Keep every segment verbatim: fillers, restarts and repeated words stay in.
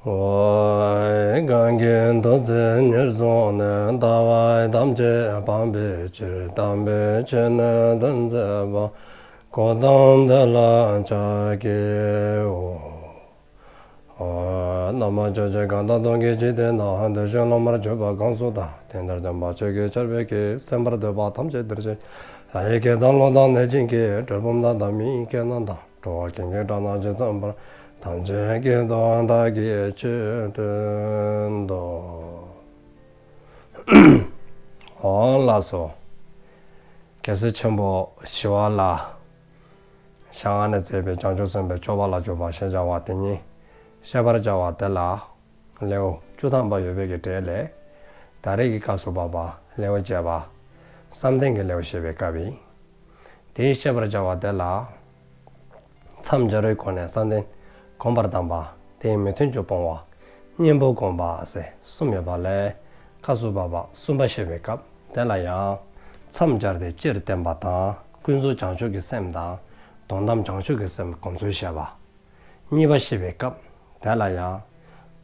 ཨོ། གང་གིས་ཐུགས་བརྩེ་ཉེར་བཟུང་ནས། ལྟ་བ་ཐམས་ཅད་སྤང་བའི་ཕྱིར། དམ་པའི་ཆོས་ནི་སྟོན་མཛད་པ། གཽ་ཏམ་དེ་ལ་ཕྱག་འཚལ་ལོ། ཨོ། ན་མོ། ཕྱོགས་བཅུའི་གང་དག་སྟོང་གི་འཇིག་རྟེན་ན། འདོད་ཆེན་བླ་མར་གྱུར་པ་གང་སུ་དག། དེང་འདིར་སྟོན་པ་ཆོས་ཀྱི་ཆར་འབེབས་ཀྱིས། གསན་པར་འདོད་པ་ཐམས་ཅད་འདིར་གཤེགས། ལྷ་ཡི་སྐད་དང་ཀླུ་དང་གནོད་སྦྱིན་སྐད། གྲུལ་བུམ་དག་དང་མི་ཡི་སྐད་རྣམས་དང་། འགྲོ་བ་ཀུན་གྱི་སྒྲ་རྣམས་ཇི་ཙམ་པར། ཐམས་ཅད་སྐད་དུ་བདག་གིས་ཆོས་བསྟན་ཏོ། ཨོ་ལགས་སོ། རྒྱལ་སྲས་ཆེན་པོ་ཞི་བ་ལྷ་ཞལ་སྔ་ནས་མཛད་པའི་བྱང་ཆུབ་སེམས་དཔའི་སྤྱོད་པ་ལ་འཇུག་པ་ཞེས་བྱ་བ་དེ་ཉིད་བཤད་པར་བྱ་བ་དེ་ལ། ལེའུ་བཅུ་ཐམ་པ་ཡོད་པའི་གི་གྲས་ལས། ད་རེས་ཀྱི་སྐབས་སུ་བབ་པ་ལེའུ་བརྒྱད་པ། བསམ་གཏན་གྱི་ལེའུ་བཤད་པའི་སྐབས་ཡིན། དེའི་བཤད་པར་བྱ་བ་དེ་ལ། མཚམས་སྦྱར་བའི་སྒོ་ནས་བསམ་གཏན་སྒོམ་པར་གདམས་པ། དེའི་མི་མཐུན་ཕྱོགས་སྤོང་བ། གཉེན་པོ་སྒོམ་པ་ཟེར་གསུམ་ཡོད་པ་ལས། སྐབས་སུ་བབ་པ་གསུམ་པ་བཤད་པའི་སྐབས་དེ་ལ་ཡང་། མཚམས་སྦྱར་ཏེ་སྤྱིར་བསྟན་པ་དང་། ཀུན་རྫོབ་བྱང་ཆུབ་ཀྱི་སེམས་དང་། དོན་དམ་བྱང་ཆུབ་ཀྱི་སེམས་སྒོམ་ཚུལ་བཤད་པ། གཉིས་པ་བཤད་པའི་སྐབས་དེ་ལ་ཡང་།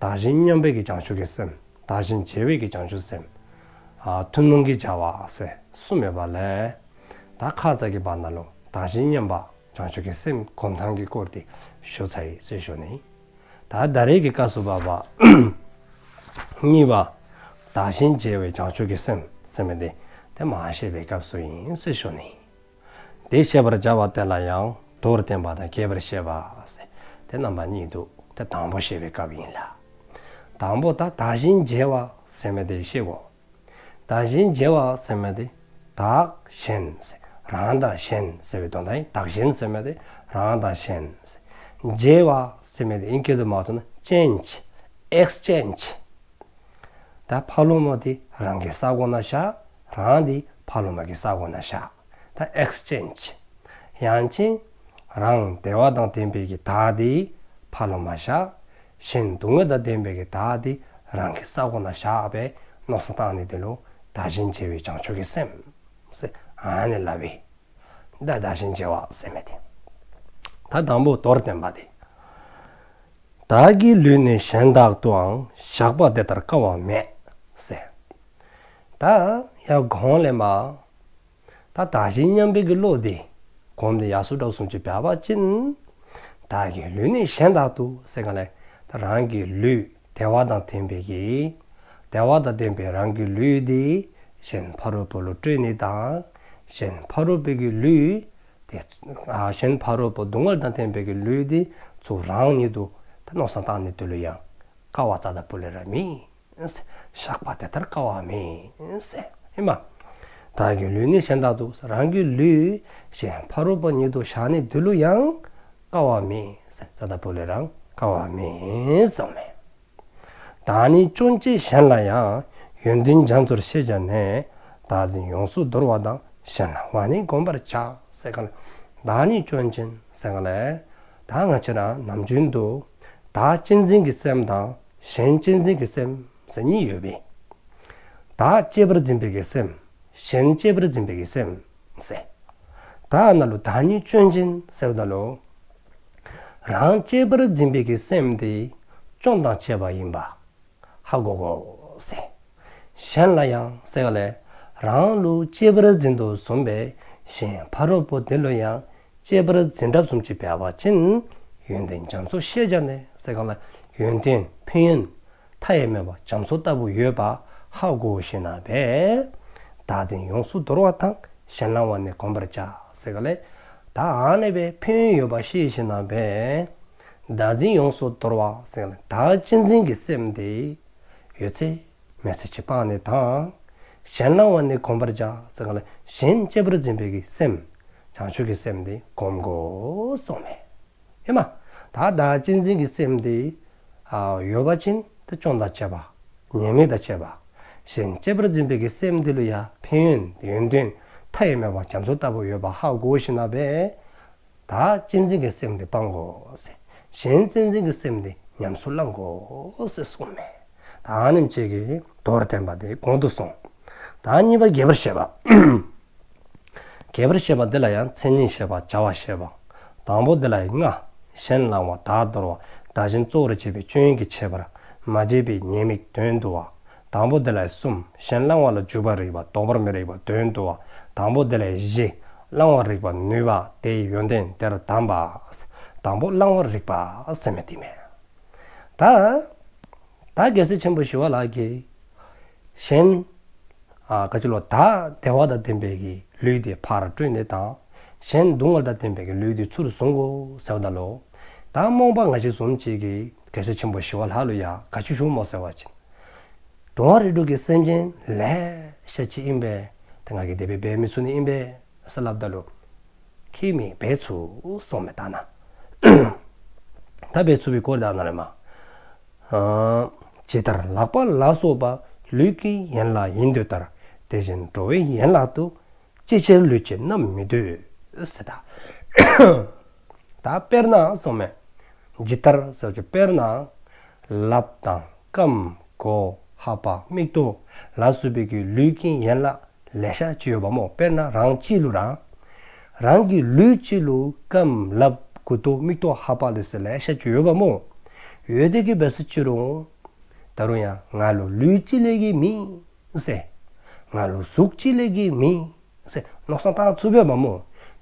བདག་གཞན་མཉམ་པའི་གི་བྱང་ཆུབ་ཀྱི་སེམས། བདག་གཞན་བརྗེ་བའི་གི་བྱང་ཆུབ་སེམས། ཨ་ཐུན་མོང་གི་བྱ་བ་ཟེར་གསུམ་ཡོད་པ་ལས། ད་ཁ་ཙ་གི་བར་ན་ལུ་བདག་གཞན་མཉམ་པ་བྱང་ཆུབ་ཀྱི་སེམས་སྒོམ་ཐངས་ཀྱི་སྐོར་དེ་ཞུ་ཚར་ཡི་ཟེར་ཞུ་ནི། ད་ད་རེས་ཀྱི་སྐབས་སུ་བབ་པ་གཉིས་པ། བདག་གཞན་བརྗེ་བའི་བྱང་ཆུབ་ཀྱི་སེམས་ཟེར་མི་དེ་དེ་མར་བཤད་པའི་སྐབས་སུ་ཡིན་ཟེར་ཞུ་ནི། དེ་བཤད་པར་བྱ་བ་དེ་ལ་ཡང་མདོར་བསྟན་པ་དང་རྒྱས་པར་བཤད་པ་ཟེར་དེ་རྣམ་པ་གཉིས་འདུག། དེ་དང་པོ་བཤད་པའི་སྐབས་ཡིན་ལ། དང་པོ་ད་བདག་གཞན་བརྗེ་བ་ཟེར་མི་དེ་བཤད་དགོ། བདག་གཞན་བརྗེ་བ་ཟེར་མི་དེ་བདག་གཞན་ཟེར་རང་དང་གཞན་ཟེར་བའི་དོན་དག་ཡིན། བདག་གཞན་ཟེར་མི་དེ་རང་དང་གཞན་ཟེར། བརྗེ་བ་ཟེར་མི་དེ་ཨིན་སྐད་དུ་མ་ཐོགས་ན་ཅེནཇ། ཨེགསི་ཅེནཇ། ད་ཕར་ལུ་མ་དེ་རང་གི་ས་གོ་ནང་བཞག། རང་དེ་ཕར་ལུ་མ་གི་ས་གོ་ནང་བཞག། ད་ཨེགསི་ཅེནཇ། ཡང་ཅིན་རང་བདེ་བ་དང་ལྡན་པའི་གི་བདག་དེ་ཕར་ལུ་མ་བཞག། གཞན་སྡུག་བསྔལ་དང་ལྡན་པའི་གི་བདག་དེ་རང་གི་ས་གོ་ནང་བཞག་པའི་མནོ་བསམ་བཏང་ནི་དེ་ལུ་བདག་གཞན་བརྗེ་བའི་བྱང་ཆུབ་ཀྱི་སེམས་ཟེར་ཨ་ནི་སླབ་ཨིན། ད་བདག་གཞན་བརྗེ་བ་ཟེར་མི་དེ། ད་དང་པོ་མདོར་བསྟན་པ་དེ། བདག་གི་ལུས་ནི་གཞན་དག་ཏུའང་། བཞག་པ་དེ་ལྟར་དཀའ་བ་མེད་ཟེར། ད་ཡར་གོང་ལས་མར་ད་བདག་གཞན་མཉམ་པའི་གི་བློ་དེ་སྒོམ་སྟེ་ཡར་སོ་དྲགས་སུ་ཅིག་འབད་བ་ཅིན། བདག་གི་ལུས་ནི་གཞན་དག་ཏུ་ཟེར་ག་ལས། ད་རང་གི་ལུས་བདེ་བ་དང་ལྡན་པའི་གི་བདེ་བ་དང་ལྡན་པའི་རང་གི་ལུས་དེ་གཞན་ཕ་རོལ་པོ་ལུ་སྤྲོད་ནི་དང་། གཞན་ཕ་རོལ་པོའི་གི་ལུས་དེ་ཨ་གཞན་ཕ་རོལ་པོ་སྡུག་བསྔལ་དང་ལྡན་པའི་གི་ལུས་དེ་ཚུར་རང་ཉིད་དུ་ད་མནོ་བསམ་བཏང་ནི་དེ་ལུ་ཡང་དཀའ་བ་རྩ་དང་པོ་ལས་ར་མེད། བཞག་པ་དེ་ལྟར་དཀའ་བ་མེད་ཟེར་ཨིན་མས། བདག་གི་ལུས་ནི་གཞན་དག་ཏུ། རང་གི་ལུས་གཞན་ཕ་རོལ་པོ་ཉིད་དུ་བཞག་ནི་དེ་ལུ་ཡང་དཀའ་བ་མེད་ཟེར། རྩ་དང་པོ་ལས་ར་དཀའ་བ་མེད་གསུངསམ་མས། བདག་ནི་སྐྱོན་ཅན་གཞན་ལ་ཡང་། ཡོན་ཏན་རྒྱ་མཚོར་ཤེས་བྱས་ནས། བདག་འཛིན་ཡོངས་སུ་དོར་བ་དང་། གཞན་སླང་བ་ནི་བསྒོམ་པར་བྱ། ཟེར་ག་ལས། བདག་ནི་སྐྱོན་ཅན་ཟེར་ག་ལས། ད་ང་བཅས་ར་ནམ་རྒྱུན་དུ་བདག་གཅེས་འཛིན་གྱི་སེམས་དང་གཞན་གཅེས་འཛིན་གྱི་སེམས་ཟེར་གཉིས་ཡོད་པས། བདག་གཅེས་པར་འཛིན་པའི་གི་སེམས། གཞན་གཅེས་པར་འཛིན་པའི་གི་སེམས་ཟེར། ད་ནཱ་ལུ་བདག་ནི་སྐྱོན་ཅན་ཟེརཝ་ད་ལུ་རང་གཅེས་པར་འཛིན་པའི་གི་སེམས་དེ་སྐྱོན་དང་བཅས་པ་ཨིནམ་ཧ་གོ་དགོ་ཟེར། གཞན་ལ་ཡང་ཟེར་ག་ལས། རང་ལུ་གཅེས་པར་འཛིན་དོ་བཟུམ་སྦེ་གཞན་ཕ་རོལ་པོ་དེ་ལུ་ཡང་གཅེས་པར་འཛིན་དྲགས་སུ་ཅིག་འབད་བ་ཅིན། ཡོན་ཏན་རྒྱ་མཚོར་ཤེས་བྱས་ནས་ཟེར་ག་ལས། ཡོན་ཏན་ཕན་ཡོན་མཐའ་ཡས་མེད་པ་རྒྱ་མཚོ་ལྟ་བུ་ཡོདཔ་ཧ་གོ་ཞིནམ་ལས། བདག་འཛིན་ཡོངས་སུ་དོར་བ་དང་། གཞན་སླང་བ་ནི་བསྒོམ་པར་བྱ། ཟེར་ག་ལས། ད་ཨ་ནི་སྦེ་ཕན་ཡོན་ཡོདཔ་ཤེས་ཞིནམ་ལས། བདག་འཛིན་ཡོངས་སུ་དོར་བ་ཟེར་ག་ལས། བདག་གཅེས་འཛིན་གྱི་སེམས་དེ་ཡོད་ཚད་མེད་ཚད་ཅིག་སྤང་ནི་དང་། གཞན་སླང་བ་ནི་བསྒོམ་པར་བྱ། ཟེར་ག་ལས། གཞན་གཅེས་པར་འཛིན་པའི་གི་སེམས། བྱང་ཆུབ་ཀྱི་སེམས་དེ་བསྒོམ་དགོ་གསུངསམ་མས། ཨིན་མས། ད་བདག་གཅེས་འཛིན་གྱི་སེམས་དེ་ཨ་ཡོད་པ་ཅིན་ད་སྐྱོན་དང་བཅས་པ། ཉེས་དམིགས་དང་བཅས་པ། གཞན་གཅེས་པར་འཛིན་པའི་གི་སེམས་དེ་ལུ་ཡང་ཕན་ཡོན་ཡོན་ཏན་མཐའ་ཡས་མེད་པ་རྒྱ་མཚོ་ལྟ་བུ་ཡོདཔ་ཧ་གོ་ཞིནམ་ལས། བདག་གཅེས་འཛིན་གྱི་སེམས་དེ་སྤང་དགོ་ཟེར། གཞན་གཅེས་འཛིན་གྱི་སེམས་དེ་ཉམས་སུ་བླང་དགོ་ཟེར་གསུངསམ་མས། ད་ཨ་ནེམ་ཅིག་གིས་མདོར་བསྟན་པ་དེ་གོང་དུ་སོང་། ད་གཉིས་པ་རྒྱས་པར་བཤད་པ། རྒྱས་པར་བཤད་པ་འདི་ལ་ཡང་མཚན་ཉིད་བཤད་པ། བྱ་བ་བཤད་པ། དང་པོ་འདི་ལ་ཡང་ལྔ། གཞན་སླང་བ། བདག་དོར་བ། བདག་གཞན་གཙོ་བོར་བྱེད་པའི་སྤྱོད་ཡུལ་གྱི་ཁྱད་པར་མ་བརྗེད་པའི་ཉེས་དམིགས་དོན་བསྡུ་བ། དང་པོ་དེ་ལས་གསུམ། གཞན་བླང་བ་ལ་འཇུག་པར་རིགས་པ་ལྡོག་པར་མི་རིགས་པ་དོན་བསྡུ་བ། དང་པོ་དེ་ལས་བཞི། བླང་བར་རིགས་པ་ནུས་པ་དེའི་ཡོན་ཏན་དེར་གདམས་པ། དང་པོ་བླང་བར་རིགས་པ་ཟེར་མི་དེ་མས། ད་ད་རྒྱལ་སྲས་ཆེན་པོ་ཞི་བ་ལྷ་གིས་གཞན་ཨ་ག་ཅི་ལོ་ད་བདེ་བ་དང་ལྡན་པའི་གི་ལུས་དེ་ཕར་བཀྲོལ་ནི་དང་གཞན་སྡུག་བསྔལ་དང་ལྡན་པའི་གི་ལུས་དེ་ཚུར་བཟུང་དགོ་ཟེརཝ་ད་ལུ། ད་རྨོངས་པ་ང་བཅས་བཟུམ་ཅིག་གིས་རྒྱལ་སྲས་ཆེན་པོ་ཞི་བ་ལྷ་ལུ་ཡང་ག་ཅི་ཞུཝ་སྨོ་ཟེར་བ་ཅིན། འགྲོ་བ་རིགས་དྲུག་གི་སེམས་ཅན་ལེ་ཤ་ཅིག་ཨིན་པས། ད་ང་གིས་དེ་སྦེ་འབད་མི་ཚུགས་ནི་ཨིན་པས་ཟེར་སླབ་ད་ལུ། ཁྱོད་མི་འབད་ཚུགས་གསུངམ་མས་ད་ན། ད་འབད་ཚུགས་པའི་སྐོར་ད་ན་རེ་མ། ཨ་ཇི་ལྟར་ལག་པ་ལ་སོགས་པ་ལུས་ཀྱི་ཡན་ལག་ཡིན་དེ་ལྟར། དེ་བཞིན་འགྲོ་བའི་ཡན་ལག་ཏུ། ཅི་ཕྱིར་ལུས་ཅན་རྣམས་མི་འདོད་ཟེར་ད། ད་དཔེར་ན་གསུངམ་མས། ཇི་ལྟར་ཟེར་གྱི་དཔེར་ན། ལགཔ་དང་རྐངམ་མགུ་ལྷ་པ་མིག་ཏོ་ལ་སོགས་པའི་གི་ལུས་ཀྱི་ཡན་ལག་ལེ་ཤ་ཅིག་ཡོདཔ་སྨོ། དཔེར་ན་རང་གཅིག་ལུ་ར་རང་གི་ལུས་གཅིག་ལུ་རྐངམ་ལགཔ་མགུ་ཏོ་མིག་ཏོ་ལྷ་པ་ལེ་ཤ་ལེ་ཤ་ཅིག་ཡོདཔ་སྨོ། ཡོད་དེ་གི་འབད་ས་ཅི་རུང་ད་རུང་ཡང་ང་ལུ་ལུས་གཅིག་ལས་བརྒལ་མེད་ཟེར། ང་ལུ་གཟུགས་གཅིག་ལས་བརྒལ་མེད་ཟེར་མནོ་བསམ་བཏང་ཚུགས་པས་པ་སྨོ།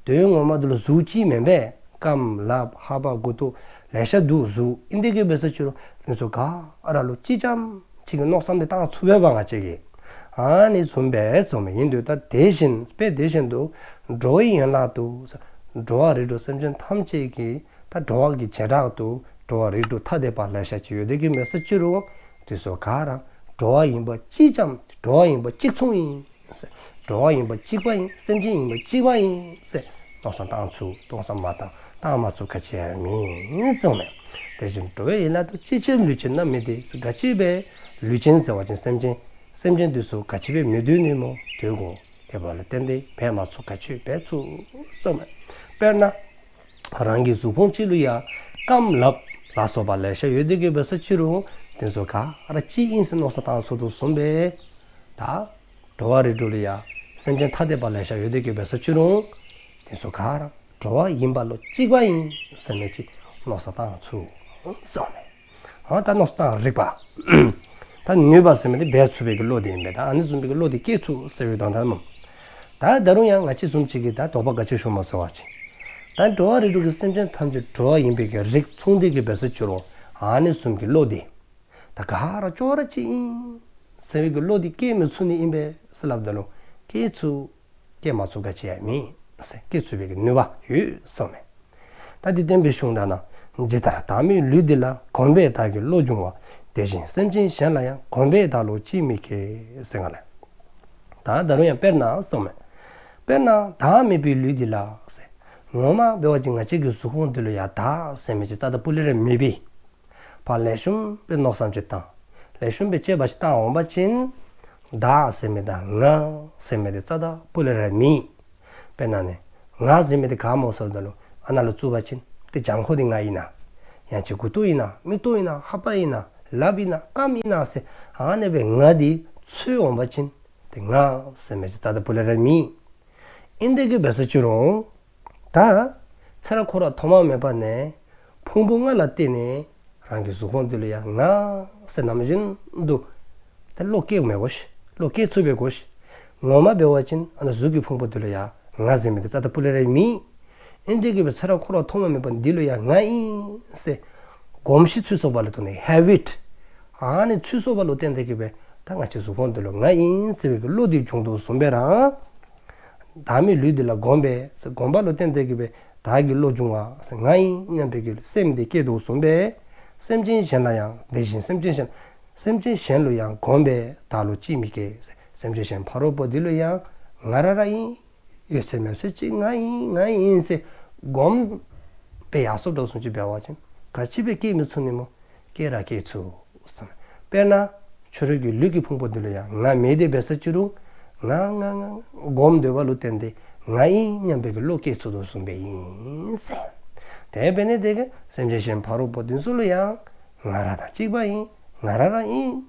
དོན་ངོ་མ་དེ་ལུ་གཟུགས་གཅིག་མེན་པས། རྐངམ་ལགཔ་ལྷ་པ་མགུ་ཏོ་ལེ་ཤ་འདུག་གཟུགས་ཨིན་དེ་གི་འབད་ས་ཅི་རུང་དེ་ཚུ་ག་ར་ལུ་གཅིག་ཙམ་ཅིག་གི་མནོ་བསམ་དེ་བཏང་ཚུགས་པས་པ་ང་བཅས་ཀྱིས། ཨ་ནི་བཟུམ་སྦེ་གསུངམ་མས། ཡིན་དེ་ལྟར་དེ་བཞིན་དཔེ་དེ་བཞིན་དུ་འགྲོ་བའི་ཡན་ལག་ཏུ། འགྲོ་བ་རིགས་དྲུག་སེམས་ཅན་ཐམས་ཅད་ཀྱི་ད་འགྲོ་བ་གི་བྱེ་བྲག་ཏུ་འགྲོ་བ་རིགས་དྲུག་ཐ་དད་པ་ལེ་ཤ་ཅིག་ཡོད་དེ་གི་འབད་ས་ཅི་རུང་དེ་ཚུ་ག་ར་འགྲོ་བ་ཡིན་པ་གཅིག་ཙམ་འགྲོ་བ་ཡིན་པ་གཅིག་མཚུངས་ཨིན། འགྲོ་བ་ཡིན་པ་གཅིག་པ་ཨིན། སེམས་ཅན་ཡིན་པ་གཅིག་པ་ཨིན་ཟེར་མནོ་བསམ་བཏང་ཚུགས། མནོ་བསམ་མ་བཏང་བཏང་མ་ཚུགས་ག་ཅི་ཡང་མེད་གསུངམ་མས། དེ་བཞིན་འགྲོ་བའི་ཡན་ལག་ཏུ། ཅི་ཕྱིར་ལུས་ཅན་རྣམས་མི་འདོད་ཟེར། ག་ཅི་སྦེ་ལུས་ཅན་ཟེར་བ་ཅིན་སེམས་ཅན་སེམས་ཅན་དེ་ཚུ་ག་ཅི་སྦེ་མི་འདོད་ནི་སྨོ། འདོད་དགོ། དེ་འབདཝ་ལས་བརྟེན་ཏེ་འབད་མ་ཚུགས། ག་ཅི་འབད་ཚུགས་གསུངམ་མས། དཔེར་ན་རང་གི་གཟུགས་ཕུང་གཅིག་ལུ་ཡང་རྐངམ་ལགཔ་ལ་སོགས་པ་ལེ་ཤ་ཡོད་དེ་གི་འབད་ས་ཅི་རུང་དེ་ཚུ་ག་ར་གཅིག་ཨིན་ཟེར་མནོ་བསམ་བཏང་ཚུགས་དོ་བཟུམ་སྦེ་ད་འགྲོ་བ་རིགས་དྲུག་ལུ་ཡང་སེམས་ཅན་ཐ་དད་པ་ལེ་ཤ་ཡོད་དེ་གི་འབད་ས་ཅི་རུང་དེ་ཚུ་ག་ར་འགྲོ་བ་ཡིན་པ་ལུ་གཅིག་པ་ཨིན་ཟེར་མི་ཅིག་མནོ་བསམ་བཏང་ཚུགས་གསུངམ་མས། ཨ་ད་མནོ་བསམ་བཏང་རིགས་པ། ད་ནུས་པ་ཟེར་མི་དེ་འབད་ཚུགས་པའི་གི་བློ་དེ་ཨིན་པས། ད་ཨ་ནི་བཟུམ་པའི་གི་བློ་དེ་སྐྱེ་ཚུགས་ཟེར་བའི་དོན་དག་སྨོ། ད་ད་རུང་ཡང་ང་བཅས་བཟུམ་ཅིག་གིས་ད་དོགས་པ་ག་ཅི་ཞུཝ་སྨོ་ཟེར་བ་ཅིན། ད་འགྲོ་བ་རིགས་དྲུག་གི་སེམས་ཅན་ཐམས་ཅད་འགྲོ་བ་ཡིན་པའི་གི་རིགས་མཚུངས་དེ་གི་འབད་ས་ཅི་རུང་ཨ་ནི་བཟུམ་གྱི་བློ་དེ་ད་ག་ར་ཅོག་ར་གཅིག་ཨིན་ཟེར་བའི་གི་བློ་དེ་སྐྱེ་མི་ཚུགས་ནི་ཨིན་པས་ཟེར་སླབ་ད་ལུ་སྐྱེ་ཚུགས། སྐྱེ་མ་ཚུགས་ག་ཅི་ཡང་མེད་ཟེར། སྐྱེ་ཚུགས་པའི་གི་ནུས་པ་ཡོད་གསུངམ་མས། ད་འདི་བསྟན་པའི་གཞུང་དག་ན། ཇི་ལྟར་བདག་མེད་ལུས་འདི་ལ། གོམས་པས་བདག་གི་བློ་འབྱུང་བ། དེ་བཞིན་སེམས་ཅན་གཞན་ལ་ཡང་། གོམས་པས་བདག་བློ་ཅིས་མི་སྐྱེ། ཟེར་གསུངས་ལགས། ད་ད་རུང་ཡང་དཔེར་ན་གསུངམ་མས། དཔེར་ན་བདག་མེད་པའི་ལུས་འདི་ལ་ཟེར། ངོ་མ་འབད་བ་ཅིན་ང་བཅས་ཀྱི་གཟུགས་ཕུང་འདི་ལུ་ཡང་བདག་ཟེར་མི་ཅིག་རྩ་བ་ལས་ར་མེད་པས། ཕར་ལེགས་ཤོམ་སྦེ་མནོ་བསམ་ཅིག་བཏང་། ལེགས་ཤོམ་སྦེ་དཔྱད་པ་ཅིག་བཏང་འོང་པ་ཅིན། བདག་ཟེར་མི་དང་ང་ཟེར་མི་དེ་རྩ་བ་ལས་ར་མེད། དཔེར་ན་ནི་ང་ཟེར་མི་དེ་ག་སྨོ་ཟེརཝ་ད་ལུ་ཨ་ནཱ་ལུ་བཙུགས་པ་ཅིན་དེ་བྱང་ཁོག་དེ་ང་ཨིན་ན། ཡང་ཅིན་མགུ་ཏོ་ཨིན་ན། མིག་ཏོ་ཨིན་ན། ལྷ་པ་ཨིན་ན། ལགཔ་ཨིན་ན། རྐངམ་ཨིན་ན་ཟེར་ཨ་ནི་སྦེ་ང་དེ་འཚོལ་འོང་པ་ཅིན་དེ་ང་ཟེར་མི་དེ་རྩ་བ་ལས་ར་མེད། ཨིན་དེ་གི་འབད་ས་ཅི་རུང་ད་ཚེ་རབས་འཁོར་བ་ཐོག་མ་མེད་པ་ནས་ཕུང་པོ་ལྔ་ལ་བརྟེན་ནས་རང་གི་གཟུགས་ཕུང་འདི་ལུ་ཡང་ང་ཟེར་ནམ་བཞིན་དུ་ད་བློ་སྐྱེཝ་མས་གོ་ཤིག། བློ་སྐྱེ་ཚུགས་པས་གོ་ཤིག། ངོ་མ་འབད་བ་ཅིན་ཨ་ནཱ་གཟུགས་ཀྱི་ཕུང་པོ་འདི་ལུ་ཡང་ང་ཟེར་མི་དེ་རྩ་བ་ལས་ར་མེད། ཨིན་དེ་གི་འབད་ཚེ་རབས་འཁོར་བ་ཐོག་མ་མེད་པ་འདི་ལུ་ཡང་ང་ཨིན་ཟེར་གོམས་གཤིས་ཚུད་སོངམ་ལུ་བརྟེན་ནས་ཧེ་བིཊ་ཨ་ནི་ཚུད་སོངམ་ལུ་བརྟེན་དེ་གི་འབད་ད་ང་བཅས་གཟུགས་ཕུང་འདི་ལུ་ང་ཨིན་ཟེར་བའི་གི་བློ་དེ་བྱུང་དོ་བཟུམ་སྦེ་ར། བདག་མེད་ལུས་འདི་ལ་གོམས་པས་ཟེར་གོམས་པ་ལུ་བརྟེན་ཏེ་གི་སྦེ་བདག་གི་བློ་འབྱུང་བ་ཟེར་ང་ཨིན་སྙམ་པའི་གི་སེམས་དེ་སྐྱེ་དོ་བཟུམ་སྦེ། སེམས་ཅན་གཞན་ལ་ཡང་དེ་བཞིན་སེམས་ཅན་གཞན་སེམས་ཅན་གཞན་ལུ་ཡང་གོམས་པས་བདག་བློ་ཅིས་མི་སྐྱེ་ཟེར། སེམས་ཅན་གཞན་ཕ་རོལ་པོ་འདི་ལུ་ཡང་ང་ར་ར་ཨིན། ཡོད་ཚད་མེད་ཚད་ཅིག་ང་ཨིན་ང་ཨིན་ཟེར་གོམས་པས་ཡར་སོངམ་དོ་བཟུམ་ཅིག་འབད་བ་ཅིན་ག་ཅི་སྦེ་སྐྱེ་མི་ཚུགས་ནི་སྨོ། སྐྱེ་ར་སྐྱེ་ཚུགས་གསུངས། དཔེར་ན་ཁྱོད་རའི་གི་ལུས་ཀྱི་ཕུང་པོ་འདི་ལུ་ཡང་ང་མེད་དེ་འབད་ས་ཅི་རུང་ང་ང་ང་གོམས་འདོད་པ་ལུ་བརྟེན་ཏེ་ང་ཨིན་སྙམ་པའི་གི་བློ་སྐྱེ་ཚུགས་དོ་བཟུམ་སྦེ་ཨིན་ཟེར། དེ་འབད་ནི་དེ་གིས་སེམས་ཅན་གཞན་ཕ་རོལ་པོ་འདི་ཚུ་ལུ་ཡང་ང་ར་དང་གཅིག་པ་ཨིན། ང་ར་ར་ཨིན་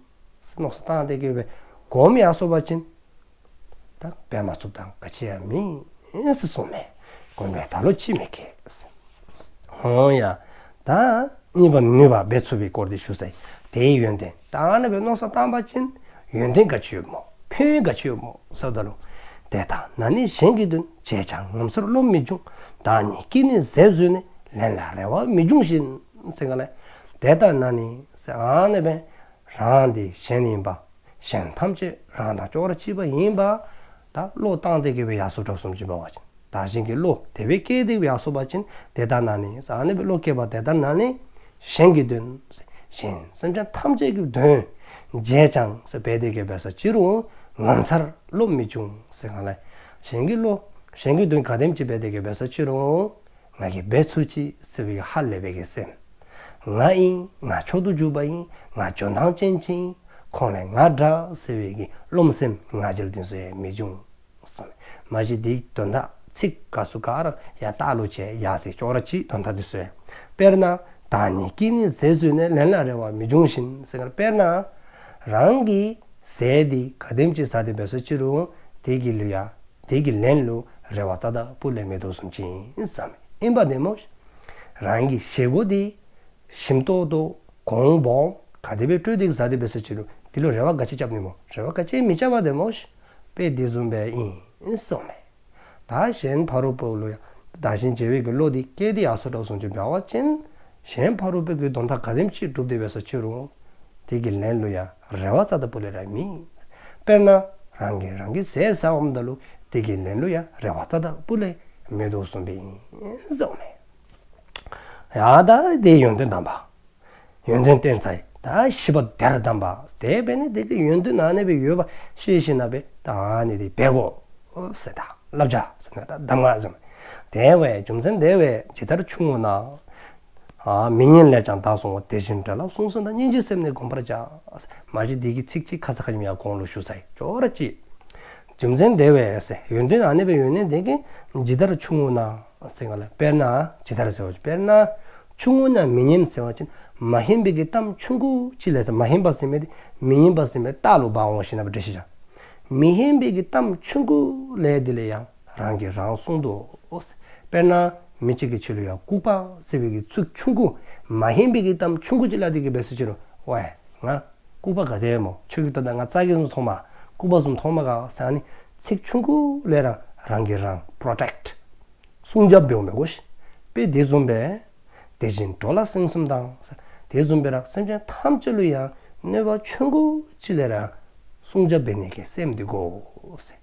ཟེར་མནོ་བསམ་བཏང་སྟེ་གི་སྦེ་གོམས་ཡར་སོང་པ་ཅིན་ད་འབད་མ་ཚུགསཔ་དང་ག་ཅི་ཡང་མེད་ཟེར་གསུངས་མས། གོམས་པས་བདག་བློ་ཅིས་མི་སྐྱེ་ཟེར། འོང་ཡ། ད་ གཉིས་པ་ནུས་པ་འབད་ཚུགས་པའི་སྐོར་དེ་ཞུ་ས་ཡི། དེའི་ཡོན་ཏན་ད་ཨ་ནི་སྦེ་མནོ་བསམ་བཏང་པ་ཅིན་ཡོན་ཏན་ག་ཅི་ཡོདཔ་སྨོ། ཕན་ཡོན་ག་ཅི་ཡོདཔ་སྨོ་ཟེརཝ་ད་ལུ། དེ་ལྟ་ན་ནི་གཞན་གྱི་དོན། བྱས་ཀྱང་ངོ་མཚར་བློ་མི་འབྱུང་། བདག་ཉིད་ཀྱིས་ནི་ཟས་ཟོས་ནས། ལན་ལ་རེ་བ་མི་འབྱུང་བཞིན། ཟེར་ག་ལས། དེ་ལྟ་ན་ནི་ཟེར་ཨ་ནི་སྦེ་རང་འདི་གཞན་ཨིན་པ། གཞན་ཐམས་ཅད་རང་དང་ཅོག་ར་གཅིག་པ་ཨིན་པ། ད་བློ་བཏང་སྟེ་གི་སྦེ་ཡར་སོ་དྲགས་སོང་ཅིག་འབད་བ་ཅིན། བདག་གཞན་གྱི་བློ་དེ་སྦེ་སྐྱེས་ཏེ་སྦེ་ཡར་སོ་བ་ཅིན། དེ་ལྟ་ན་ནི་ཟེར་ཨ་ནི་སྦེ་བློ་སྐྱེས་པ་དེ་ལྟ་ན་ནི་གཞན་གྱི་དོན། གཞན་སེམས་ཅན་ཐམས་ཅད་ཀྱི་དོན། བྱས་ཀྱང་ཟེར་འབད་དེ་གི་སྦེ་ས་ཅི་རུང་ངོ་མཚར་བློ་མི་འབྱུང་ཟེར་ག་ལས། གཞན་གྱི་བློ་གཞན་གྱི་དོན་ག་དེམ་ཅིག་འབད་དེ་གི་སྦེ་ས་ཅི་རུང་། ང་གིས་འབད་ཚུགས་ཅི་ཟེར་བའི་ཧ་ལས་པའི་གི་སེམས། ང་ཨིན། ང་མཆོག་ཏུ་གྱུར་པ་ཨིན། ང་འཇོན་ཐང་ཅན་ཅིག་ཨིན། ཁོང་ལས་ང་དྲག་ཟེར་བའི་གི་རློམ་སེམས་ང་རྒྱལ་དེ་ཚུ་ཡང་མི་འབྱུང་གསུངས། མ་གཞི་དེའི་དོན་དག་ཚིག་ག་སུ་ག་ར་ཡར་ལྟག་ལུ་བྱས་ཡར་སོ་ཅོག་ར་གཅིག་དོན་དག་དེ་ཚུ་ཡང་། དཔེར་ན། བདག་ཉིད་ཀྱིས་ནི་ཟས་ཟོས་ནས། ལན་ལ་རེ་བ་མི་འབྱུང་བཞིན། ཟེར་ག་ལས་དཔེར་ན། རང་གིས་ཟས་དེ་ག་དེམ་ཅིག་ཟ་སྟེ་འབད་ས་ཅི་རུང་དེ་གི་ལུ་ཡང་དེ་གི་ལན་ལུ་རེ་བ་རྩ་དང་སྤུ་ལས་མེད་དོ་བཟུམ་ཅིག་ཨིན་ཟེར་མས། ཨིན་པ་དེ་སྨོ། རང་གི་བཞེས་སྒོ་དེ་ཞིམ་ཏོང་ཏོ་གོང་སྦོམ་ག་དེ་སྦེ་སྤྲོད་དེ་ཟ་སྟེ་འབད་ས་ཅི་རུང་དེ་ལུ་རེ་བ་ག་ཅི་རྐྱབ་ནི་སྨོ། རེ་བ་ག་ཅི་མི་རྐྱབ་པ་དེ་སྨོ། དཔེ་དེ་བཟུམ་སྦེ་ཨིན་ཟེར་མས། ད་གཞན་ཕ་རོལ་པོ་ལུ་ཡང་བདག་གཞན་བརྗེ་བའི་གི་བློ་དེ་སྐྱེས་ཏེ་ཡར་སོ་དྲགས་སོང་ཅིག་འབད་བ་ཅིན། གཞན་ཕ་རོལ་པོ་གི་དོན་དག་ག་དེམ་ཅིག་སྒྲུབ་སྟེ་འབད་ས་ཅི་རུང་དེ་གི་ལན་ལུ་ཡང་རེ་བ་རྩ་དང་སྤུ་ལས་ར་མེད། དཔེར་ན། རང་གིས་རང་གི་ཟས་ཟཝ་ད་ལུ་དེ་གི་ལན་ལུ་ཡང་རེ་བ་རྩ་དང་སྤུ་ལས་མེད་དོ་བཟུམ་སྦེ་ཨིན་ཟེར་མས། ཡ་ད་དེའི་ཡོན་ཏན་དང་པ། ཡོན་ཏན་བསྟན་ཚར་ཡི། ད་བཞི་པ་དེར་དམ་པ། དེ་འབད་ནི་དེ་གིས་ཡོན་ཏན་ཨ་ནི་སྦེ་ཡོདཔ་ཤེས་ཞིནམ་ལས་ད་ཨ་ནི་དེ་འབད་དགོ་ཟེར། ད་བསླབ་བྱ་ཟེར་ན་ད་གདམས་ངག་ཟེར་མས། དེ་བས་རྒྱུ་མཚན་དེ་བས་ཇི་ལྟར་ཆུང་ངུ་ན། ཨ་མི་སྙན་ལས་ཀྱང་བདག་བསྲུང་བ། དེ་བཞིན་དགྲ་ལ་བསྲུང་ཟེར་ན། སྙིང་རྗེའི་སེམས་ནི་བསྒོམ་པར་བྱ། མ་གཞི་དེ་གི་ཚིག་གཅིག་ཁ་ཙ་ཁ་ཉིནམ་ཡང་གོང་ལུ་ཞུ་ཚར་ཡི། ཅོག་ར་གཅིག། རྒྱུ་མཚན་དེ་བས་ཟེར་ཡོན་ཏན་ཨ་ནི་སྦེ་ཡོད་ནི་དེ་གིས་ཇི་ལྟར་ཆུང་ངུ་ན། ཟེར་ག་ལས་དཔེར་ན་ཇི་ལྟར་ཟེར་བ་ཅིན་དཔེར་ན་ཆུང་ངུ་ན་མི་སྙན་ཟེར་བ་ཅིན་མ་ཧན་པའི་གི་གཏམ་ཆུང་ཀུ་ཅིག་ལས་ཟེར། མ་ཧན་པ་ཟེར་མི་དེ་མི་སྙན་པ་ཟེར་མི་ལྟག་ལུ་འབག་འོང་ཞིནམ་ལས་འབྲི་ཤེས་བྱ། མི་ཧན་པའི་གི་གཏམ་ཆུང་ཀུ་ལས་དེ་ལས་ཡང་རང་གིས་རང་བསྲུང་དོ། དཔེར་ན་མི་གཅིག་གི་ཆེད་ལུ་ཡང་ལྐུགས་པ་ཟེར་བའི་གི་ཚིག་ཆུང་ཀུ་མ་ཧན་པའི་གི་གཏམ་ཆུང་ཀུ་ཅིག་ལས་དེ་གིས་འབད་ས་ཅི་རུང་ཝའི་ང་ལྐུགས་པ་ག་དེ་སྨོ། ཁྱོད་ཀྱིས་ད་ང་ཙག་གི་བཟུམ་མཐོངམ་མས། ལྐུགས་པ་བཟུམ་མཐོངམ་མས་ག་ཟེར་ཨ་ནི་ཚིག་ཆུང་ཀུ་ལས་ར་རང་གིས་རང་པྲོ་ཊེཀཊ་སྲུང་སྐྱོབ་འབདཝ་མས་གོ་ཤིག། དཔེ་དེ་བཟུམ་སྦེ་དེ་བཞིན་འགྲོ་ལ་སེམས་གསུམ་དང་། དེ་བཟུམ་སྦེ་ར་སེམས་ཅན་ཐམས་ཅད་ལུ་ཡང་གནོད་པ་ཆུང་ཀུ་ཅིག་ལས་ར་སྲུང་སྐྱོབ་འབད་ནི་གི་སེམས་དེ་དགོ་ཟེར།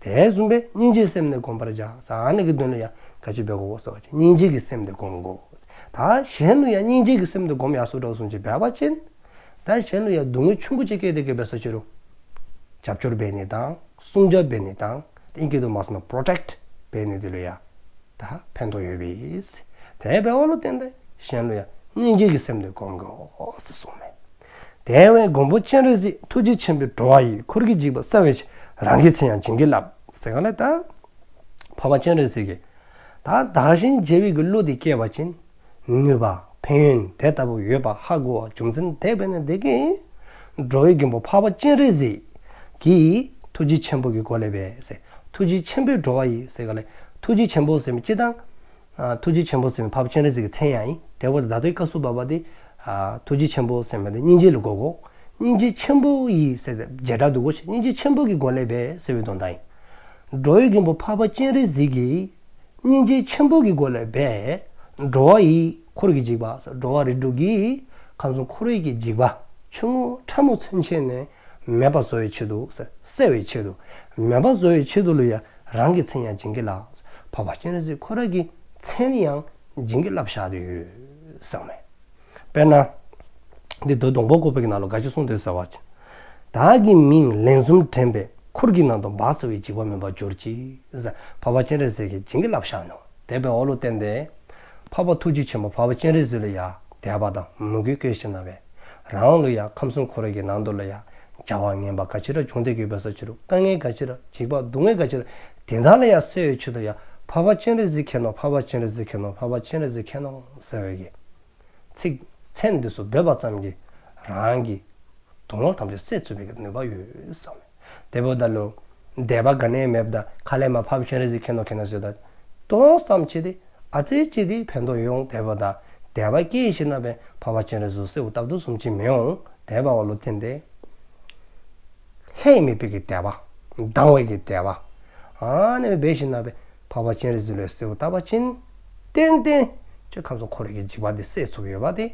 དེ་བཟུམ་སྦེ་སྙིང་རྗེའི་སེམས་ནི་བསྒོམ་པར་བྱ་ཟེར། ཨ་ནི་གི་དོན་ལུ་ཡང་ག་ཅི་འབད་དགོ་ཟེར་བ་ཅིན་སྙིང་རྗེ་གི་སེམས་དེ་བསྒོམ་དགོ། ད་གཞན་ལུ་ཡང་སྙིང་རྗེ་གི་སེམས་དེ་བསྒོམ་ཡར་སོ་དྲགས་སོང་ཅིག་འབད་བ་ཅིན་ད་གཞན་ལུ་ཡང་སྡུག་བསྔལ་ཆུང་ཀུ་ཅིག་སྐྱེས་ཏེ་གི་འབད་ས་ཅི་རུང་རྒྱབ་སྐྱོར་འབད་ནི་དང་སྲུང་སྐྱོབ་འབད་ནི་དང་ཨིང་སྐད་དུ་མ་སོང་ན་པྲོ་ཊེཀཊ་འབད་ནི་དེ་ལུ་ཡང་ད་ཕན་ཐོགས་ཡོད་པས། དེ་འབདཝ་ལུ་བརྟེན་ཏེ་གཞན་ལུ་ཡང་སྙིང་རྗེ་གི་སེམས་དེ་བསྒོམ་དགོ་ཟེར་གསུངས་མས། དེ་བས་མགོན་པོ་སྤྱན་རས་གཟིགས། ཐུགས་རྗེ་ཆེན་པོས་འགྲོ་བ་ཡི། འཁོར་གྱི་འཇིགས་པ་བསལ་བའི་ཕྱིར། རང་གི་མཚན་ཡང་བྱིན་གྱིས་བརླབས། ཟེར་ག་ལས་ད་འཕགས་པ་སྤྱན་རས་གཟིགས་ཀྱིས་ད་བདག་གཞན་བརྗེ་བའི་གི་བློ་དེ་སྐྱེས་པ་ཅིན་ནུས་པ་ཕན་ཡོན་དེ་ལྟ་བུ་ཡོདཔ་ཧ་གོ་བ། རྒྱུ་མཚན་དེ་འབད་ནི་དེ་གིས་འགྲོ་བའི་མགོན་པོ་འཕགས་པ་སྤྱན་རས་གཟིགས་ཀྱིས་ཐུགས་རྗེ་ཆེན་པོ་གི་སྒོ་ལས་འབད་ཟེར། ཐུགས་རྗེ་ཆེན་པོས་འགྲོ་བ་ཡི་ཟེར་ག་ལས་ཐུགས་རྗེ་ཆེན་པོ་ཟེར་མི་སྤྱིར་བཏང་ཨ་ཐུགས་རྗེ་ཆེན་པོ་ཟེར་མི་འཕགས་པ་སྤྱན་རས་གཟིགས་ཀྱི་མཚན་ཡང་ཨིན། དེ་འབདཝ་ད་ད་ལྟོའི་སྐབས་སུ་བབ་པ་དེ་ཨ་ཐུགས་རྗེ་ཆེན་པོ་ཟེར་མི་དེ་སྙིང་རྗེ་ལུ་གོ་དགོ། སྙིང་རྗེ་ཆེན་པོ་ཡི་ཟེར་ཏེ་བྱེ་བྲག་འདུག་གོ་ཤིག། སྙིང་རྗེ་ཆེན་པོ་གི་སྒོ་ལས་འབད་ཟེར་བའི་དོན་དག་ཨིན། འགྲོ་བའི་མགོན་པོ་འཕགས་པ་སྤྱན་རས་གཟིགས་ཀྱིས་སྙིང་རྗེ་ཆེན་པོ་གི་སྒོ་ལས་འབད་འགྲོ་བ་ཡི་འཁོར་གྱི་འཇིགས་པ་འགྲོ་བ་རིགས་དྲུག་གི་ཁམས་གསུམ་འཁོར་བའི་གི་འཇིགས་པ་ཆུང་ངུ་ཕྲ་མོ་ཚུན་ཆད་ནས་མེདཔ་བཟོ་བའི་ཆེད་དུ་ཟེར་བསལ་བའི་ཆེད་དུ་མེདཔ་བཟོ་བའི་ཆེད་དུ་ལུ་ཡང་རང་གི་མཚན་ཡང་བྱིན་གྱིས་བརླབས། འཕགས་པ་སྤྱན་རས་གཟིགས་ཁོ་ར་གི་མཚན་ཡང་བྱིན་གྱིས་བརླབས་བཞག་སྟེ་ཡོད་ཟེར་མས། དཔེར་ན་འདི་མདོ་སྡོང་པོ་བཀོད་པའི་ནང་ལུ་ག་ཅི་གསུངས་ཏེ་ཟེར་བ་ཅིན་བདག་གི་མིང་ལན་གསུམ་དྲན་པས། འཁོར་གྱི་ནང་དུ་བག་ཚ་བའི་འཇིགས་པ་མེད་པར་གྱུར་ཅིག། འཕགས་པ་སྤྱན་རས་གཟིགས་ཀྱིས་བྱིན་གྱིས་བརླབས་བཞག་ནུག། དེ་འབདཝ་ལུ་བརྟེན་ཏེ་འཕགས་པ་ཐུགས་རྗེ་ཆེན་པོ་འཕགས་པ་སྤྱན་རས་གཟིགས་ལུ་ཡང་དད་པ་དང་མོས་གུས་བསྐྱེད་ཞིནམ་ལས་རང་ལུ་ཡང་ཁམས་གསུམ་འཁོར་བའི་གི་ནང་དུ་ལུ་ཡང་བྱ་བ་ངན་པ་ག་ཅི་ར་བྱུང་སྟེ་གི་འབད་ས་ཅི་རུང་དཀའ་ངལ་ག་ཅི་ར་འཇིགས་པ་སྡུག་བསྔལ་ག་ཅི་ར་དེ་དག་ལས་ཡང་བསལ་བའི་ཆེད་དུ་ཡང་འཕགས་པ་སྤྱན་རས་གཟིགས་མཁྱེན་ནོ། འཕགས་པ་སྤྱན་རས་གཟིགས་མཁྱེན་ནོ། འཕགས་པ་སྤྱན་རས་གཟིགས་མཁྱེན་ནོ་ཟེར་བའི་གི་ཚིག་མཚན་འདི་ཚུ་འབོད་པ་ཙམ་གྱིས་རང་གི་སྡུག་བསྔལ་ཐམས་ཅད་སེལ་ཚུགས་པའི་གི་ནུས་པ་ཡོད་ཟེར་མས། དེ་འབདཝ་ད་ལུ་དད་པ་ག་ནི་ཡང་མེདཔ་ད་ཁ་ལས་མར་འཕགས་པ་སྤྱན་རས་གཟིགས་མཁྱེན་ནོ་མཁྱེན་ནོ་ཟེརཝ་ད་ཏོག་ཙམ་ཅིག་དེ་ཨ་ཙི་ཅིག་དེ་ཕན་ཐོགས་ཡོང་། དེ་འབདཝ་ད་ དད་པ་སྐྱེས་ཞིནམ་ལས་འཕགས་པ་སྤྱན་རས་གཟིགས་གསོལཝ་བཏབ་དོ་བཟུམ་ཅིག་མི་འོང་། དེ་འབདཝ་ལུ་བརྟེན་ཏེ་ལྷད་མེད་པའི་གི་དད་པ། དང་བའི་གི་དད་པ། ཨ་ནི་འབད་ཞིནམ་ལས་འཕགས་པ་སྤྱན་རས་གཟིགས་ལུ་གསོལཝ་བཏབ་པ་ཅིན་ཏན་ཏན་ཁྱོད་ཁམས་གསུམ་འཁོར་བའི་གི་འཇིགས་པ་འདི་སེལ་ཚུགསཔ་ཡོདཔ་འདི་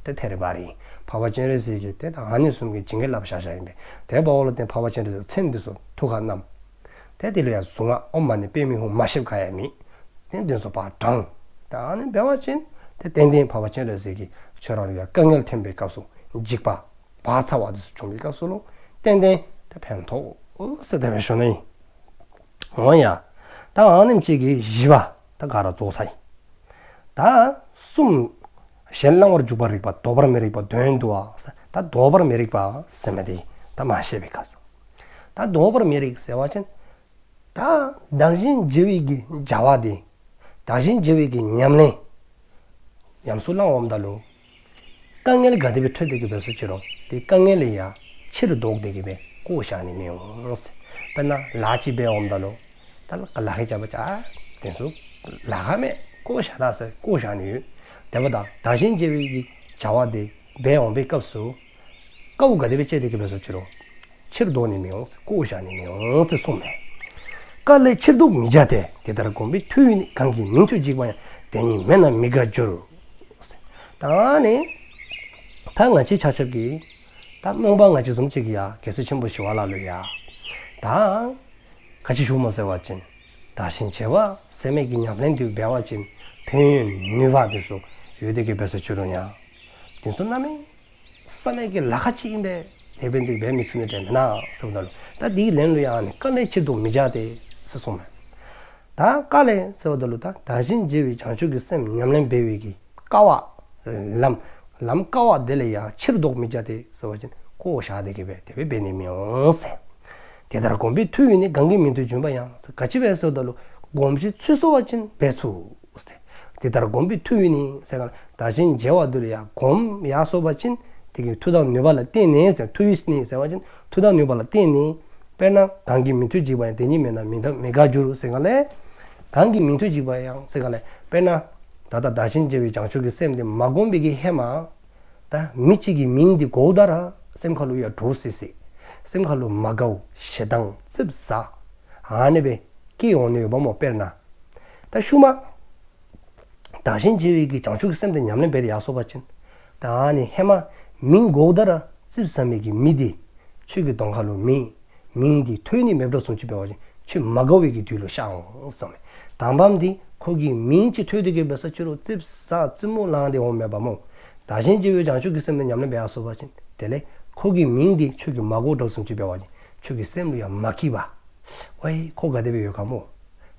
ཏེ་ཐད་རི་བ་རི་ཨིན། འཕགས་པ་སྤྱན་རས་གཟིགས་ཀྱིས་ཏེ་ད་ཨ་ནི་བཟུམ་གྱི་བྱིན་གྱིས་བརླབས་བཞག་བཞགཔ་ཨིན་པས། དེ་འབདཝ་ལུ་བརྟེན་འཕགས་པ་སྤྱན་རས་གཟིགས་མཚན་འདི་ཚུ་ཐུགས་ཁར་བསྣམས། ཏེ་དེ་ལུ་ཡང་གཟུངས་སྔགས་ཨོཾ་མ་ཎི་པདྨེ་ཧཱུྃ་མ་ཤེསཔ་ག་ཡང་མེད། ཏེ་འདི་ཚུ་ཕར་བགྲངས། ད་ཨ་ནི་འབད་བ་ཅིན་ཏེ་ཏན་ཏན་འཕགས་པ་སྤྱན་རས་གཟིགས་ཀྱིས་ཁྱོད་ར་ལུ་ཡང་དཀའ་ངལ་ཐོན་པའི་སྐབས་སུ་འཇིགས་པ་བག་ཚ་བ་འདི་ཚུ་བྱུང་བའི་སྐབས་སུ་ལུ་ཏན་ཏན་ཏེ་ཕན་ཐོགས་ཟེར་དེ་སྦེ་ཞུ་ནི་ཨིན། འོང་ཡ། ད་ཨ་ནེམ་ཅིག་གིས་བཞི་པ་ད་ག་ར་རྫོགས་ཚར་ཡི། ད་གསུམ། གཞན་བླང་བར་འཇུག་པར་རིགས་པ། ལྡོག་པར་མི་རིགས་པ་དོན་བསྡུ་བ། ད་ལྡོག་པར་མི་རིགས་པ་ཟེར་མི་འདི་ད་མ་ཤེས་པའི་སྐབས་སུ། ད་ལྡོག་པར་མི་རིགས་ཟེར་བ་ཅིན་ད་བདག་གཞན་བརྗེ་བའི་གི་བྱ་བ་འདི། བདག་གཞན་བརྗེ་བའི་གི་ཉམས་ལེན། ཉམས་སུ་བླངམ་ད་ལུ་དཀའ་ངལ་ག་དེ་སྦེ་འཕྱད་དེ་གི་འབད་སོ་ཅི་རུང་དེ་དཀའ་ངལ་ལས་ཡང་ཕྱིར་ལྡོག་སྟེ་གི་སྦེ་བཀོ་བཞག་ནི་མི་འོང་ཟེར། དཔེར་ན་ལཱ་ཅིག་འབདཝ་ད་ལུ་ད་ལཱ་ཁག་ཅིག་འབད་བ་ཅིན་དེ་ཚུ་ལཱ་ཁག་མས་བཀོ་བཞག་ད་ཟེར་བཀོ་བཞག་ནི་ཡོད། དེ་འབདཝ་ད་བདག་གཞན་བརྗེ་བའི་གི་བྱ་བ་དེ་འབད་འོང་པའི་སྐབས་སུ་དཀའཝ་ག་དེ་སྦེ་སྤྱད་དེ་གི་འབད་སོ་ཅི་རུང་ཕྱིར་ལྡོག་ནི་མི་འོང་ཟེར་བཀོ་བཞག་ནི་མི་འོང་ཟེར་གསུངསམ་མས། བཀལ་ལས་ཕྱིར་ལྡོག་མི་བྱ་སྟེ། དེ་ལྟར་གོམས་པའི་མཐུ་ཡིས་ནི། གང་གིས་མི་མཐུ་འཇིགས་པ་ཡང་། དེ་ཉིད་མེད་ན་མི་དགའ་འགྱུར། ད་ནི་ད་ང་བཅས་ཆ་ཁྱབ་ཀྱིས་ད་རྨོངས་པ་ང་བཅས་བཟུམ་ཅིག་གིས་ཡང་རྒྱལ་སྲས་ཆེན་པོ་ཞི་བ་ལྷ་ལུ་ཡང་ད་ག་ཅི་ཞུཝ་སྨོ་ཟེར་བ་ཅིན་བདག་གཞན་བརྗེ་བ་ཟེར་མི་གི་ཉམས་ལེན་དེ་འབད་བ་ཅིན་ཕན་ཡོན་ནུས་པ་དེ་ཚུ་ཡོད་དེ་གི་འབད་སོ་ཅི་རུང་ཡང་དེ་ཚུ་གནམ་མེད་ས་མེད་ཀྱི་ལཱ་ཁག་ཅིག་ཨིན་པས། དེ་འབད་ནི་དེ་འབད་མི་ཚུགས་ནི་འདྲས་མེན་ན་ཟེརཝ་ད་ལུ་ད་དེའི་ལན་ལུ་ཡང་ནི་བཀལ་ལས་ཕྱིར་ལྡོག་མི་བྱ་སྟེ་ཟེར་གསུངསམ་མས། ད་བཀལ་ལས་ཟེརཝ་ད་ལུ་ད་བདག་གཞན་བརྗེ་བའི་བྱང་ཆུབ་ཀྱི་སེམས་ཉམས་ལེན་འབད་བའི་གི་དཀའ་བ་ལམ་ལམ་དཀའ་བ་དེ་ལས་ཡང་ཕྱིར་ལྡོག་མི་བྱ་སྟེ་ཟེར་བ་ཅིན་བཀོ་བཞག་སྟེ་གི་སྦེ་དེ་སྦེ་འབད་ནི་མི་འོང་ཟེར། དེ་ལྟར་གོམས་པའི་མཐུ་ཡིས་ནི། གང་གིས་མི་མཐུ་འཇིགས་པ་ཡང་། ག་ཅི་སྦེ་ཟེརཝ་ད་ལུ་གོམས་ཤིང་ཚུད་སོང་བ་ཅིན་འབད་ཚུགས་ཟེར། དེ་ལྟར་གོམས་པའི་མཐུ་ཡིས་ནི་ཟེར་ག་ལས་བདག་གཞན་བརྗེ་བ་དེ་ལུ་ཡང་གོམས་ཡར་སོང་བ་ཅིན་དེ་གི་མཐུ་དང་ནུས་པ་ལ་བརྟེན་ནས་ཟེར། མཐུ་ཡིས་ནི་ཟེར་བ་ཅིན་མཐུ་དང་ནུས་པ་ལ་བརྟེན་ནས། དཔེར་ན་གང་གིས་མི་མཐུ་འཇིགས་པ་ཡང་། དེ་ཉིད་མེད་ན་མི་དགའ་མི་དགའ་འགྱུར་ཟེར་ག་ལས་གང་གིས་མི་མཐུ་འཇིགས་པ་ཡང་ཟེར་ག་ལས་དཔེར་ན་ད་ལྟ་བདག་གཞན་བརྗེ་བའི་བྱང་ཆུབ་ཀྱི་སེམས་དེ་མ་གོམས་པའི་གི་ཧེ་མ་ད་མི་གཅིག་གི་མིང་འདི་གོཝ་ད་ར་སེམས་ཁ་ལུ་ཡང་འདྲོག་སི་སི་སེམས་ཁ་ལུ་མ་དགའཝ་ཞེ་སྡང་ཙིགཔ་ཟ་ཨ་ནི་སྦེ་སྐྱེ་འོང་ནི་ཡོདཔ་སྨོ། དཔེར་ན་ད་ཤུལ་མ་བདག་གཞན་བརྗེ་བའི་གི་བྱང་ཆུབ་ཀྱི་སེམས་དེ་ཉམས་ལེན་འབད་དེ་ཡར་སོང་བ་ཅིན་ད་ཨ་ནི་ཧེ་མ་མིང་གོཝ་ད་ར་ཙིགཔ་ཟ་མི་གི་མི་དེ་ཁྱོད་ཀྱི་གདོང་ཁ་ལུ་མེད། མིང་འདི་ཐོན་ནི་མེདཔ་འདྲཝ་བཟུམ་ཅིག་འབད་བ་ཅིན་ཁྱོད་མ་དགའ་བའི་གི་དུས་ལུ་ཤར་འོང་གསུངསམ་མས། དང་པམ་འདི་ཁོ་གི་མིང་ཅིག་ཐོས་ཏེ་གི་འབད་སོ་ཅི་རུང་ཙིགཔ་ཟ་ཙིགཔ་མོ་ལང་སྟེ་འོངམ་མེན་པ་སྨོ། བདག་གཞན་བརྗེ་བའི་བྱང་ཆུབ་ཀྱི་སེམས་དེ་ཉམས་ལེན་འབད་ཡར་སོང་བ་ཅིན་དེ་ལས་ཁོ་གི་མིང་འདི་ཁྱོད་ཀྱིས་མ་གོཝ་འདྲཝ་བཟུམ་ཅིག་འབད་བ་ཅིན་ཁྱོད་ཀྱི་སེམས་ལུ་ཡང་མ་སྐྱིད་པ། ཝའི་ཁོ་ག་དེ་སྦེ་ཡོད་ག་སྨོ།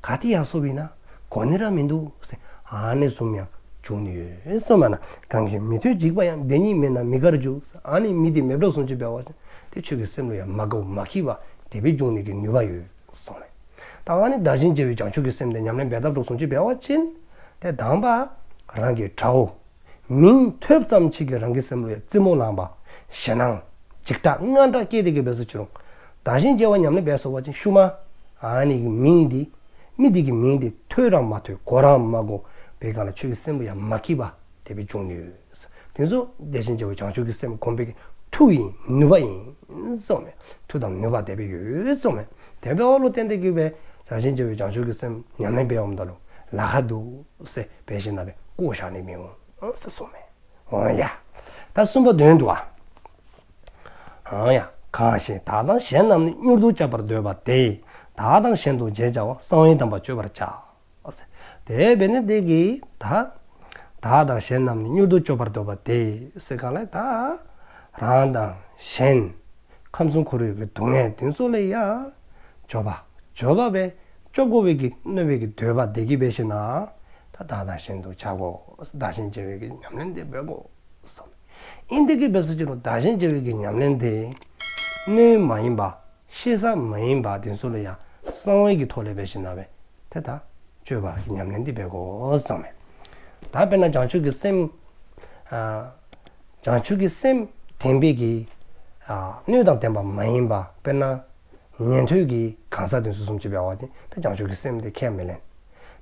ག་ཏེ་ཡར་སོང་བའི་ན་གོ་ནི་ར་མིན་འདུག་ཟེར་ཨ་ནི་བཟུམ་ཡང་འབྱུང་ནི་ཡོད་གསུངསམ་མས་ན། གང་གིས་མི་མཐུ་འཇིགས་པ་ཡང་། དེ་ཉིད་མེད་ན་མི་དགའ་འགྱུར་ཟེར། ཨ་ནི་མི་དེ་མེདཔ་འདྲཝ་བཟུམ་ཅིག་འབད་བ་ཅིན་དེ་ཁྱོད་ཀྱི་སེམས་ལུ་ཡང་མ་དགའཝ་མ་སྐྱིད་པ་དེ་སྦེ་འབྱུང་ནི་གི་ནུས་པ་ཡོད་གསུངསམ་མས། ད་ཨ་ནི་བདག་གཞན་བརྗེ་བའི་བྱང་ཆུབ་ཀྱི་སེམས་དེ་ཉམས་ལེན་འབད་དཔ་འདྲཝ་བཟུམ་ཅིག་འབད་བ་ཅིན་དེ་དང་པ་རང་གི་དགྲ་བོ་མིང་ཐོས་ཙམ་ཅིག་གིས་རང་གི་སེམས་ལུ་ཡང་ཙིགཔ་མོ་ལང་པ་ཞེ་སྡང་འཇིགས་སྐྲག་དངངས་སྐྲག་སྐྱེས་ཏེ་གི་འབད་སོ་ཅི་རུང་བདག་གཞན་བརྗེ་བ་ཉམས་ལེན་འབད་སོང་བ་ཅིན་ཤུལ་མ་ཨ་ནི་གི་མིང་འདི་མི་འདི་གི་མིང་འདི་ཐོས་ར་མ་ཐོས་གོ་ར་མ་གོ་བའི་སྒང་ལས་ཁྱོད་ཀྱི་སེམས་ལུ་ཡང་མ་སྐྱིད་པ་དེ་སྦེ་འབྱུང་ནི་ཡོད། དེ་ཚུ་བདག་གཞན་བརྗེ་བའི་བྱང་ཆུབ་ཀྱི་སེམས་གོམས་པའི་གི་མཐུ་ཨིན་ནུས་པ་ཨིན་གསུངསམ་མས། མཐུ་དང་ནུས་པ་དེ་སྦེ་ཡོད་གསུངསམ་མས། དེ་འབདཝ་ལུ་བརྟེན་ཏེ་གི་སྦེ་བདག་གཞན་བརྗེ་བའི་བྱང་ཆུབ་ཀྱི་སེམས་ཉམས་ལེན་འབད་འོངམ་ད་ལུ་ལཱ་ཁག་འདུག་ཟེར་འབད་ཞིནམ་ལས་བཀོ་བཞག་ནི་མི་འོང་ཟེར་གསུངསམ་མས། འོང་ཡ། ད་གསུམ་པ་དོན་བསྡུ་བ། འོང་ཡ། གང་ཞིག་བདག་དང་གཞན་རྣམས་ནི། མྱུར་དུ་བསྐྱབ་པར་འདོད་པ་དེས། བདག་དང་གཞན་དུ་བརྗེ་བྱ་བ། གསང་བའི་དམ་པ་གཅོད་པར་བྱ། དེ་འབད་ནི་དེ་གིས་ད་བདག་དང་གཞན་རྣམས་ནི་མྱུར་དུ་བསྐྱབ་པར་འདོད་པ་དེས་ཟེར་ག་ལས་ད་རང་དང་གཞན་ཁམས་གསུམ་འཁོར་བའི་གི་སྡུག་བསྔལ་དེ་ཚུ་ལས་ཡང་བྱོག་པ་བྱོག་པ་སྦེ་བཅོ་དགོ་པའི་གི་མནོ་བའི་གི་འདོད་པ་དེ་གིས་འབད་ཞིནམ་ད་བདག་དང་གཞན་དུ་བྱ་དགོ། བདག་གཞན་བརྗེ་བའི་གི་ཉམས་ལེན་དེ་འབད་དགོ་གསུངསམ་མས། ཨིན་དེ་གིས་འབད་སོ་ཅི་རུང་བདག་གཞན་བརྗེ་བའི་གི་ཉམས་ལེན་དེ་གནོད་མ་ཡིན་པ་ཤེས་ས་མ་ཡིན་པ་དེ་ཚུ་ལུ་ཡང་གསང་བའི་གི་ཐོག་ལས་འབད་ཞིནམ་ལས་དེ་ད་བཅོ་བའི་གི་ཉམས་ལེན་དེ་འབད་དགོ་གསུངསམ་མས། ད་དཔེར་ན་བྱང་ཆུབ་ཀྱི་སེམས་ཨ་བྱང་ཆུབ་ཀྱི་སེམས་ལྡན་པའི་གི་ཨ་སྣོད་དང་ལྡན་པ་མ་ཡིན་པ་དཔེར་ན་ཉན་ཐོས་ཀྱི་གང་ཟག་དེ་ཚུ་བཟུམ་ཅིག་འབད་བ་ཅིན་ད་བྱང་ཆུབ་ཀྱི་སེམས་དེ་ཁས་མི་ལེན།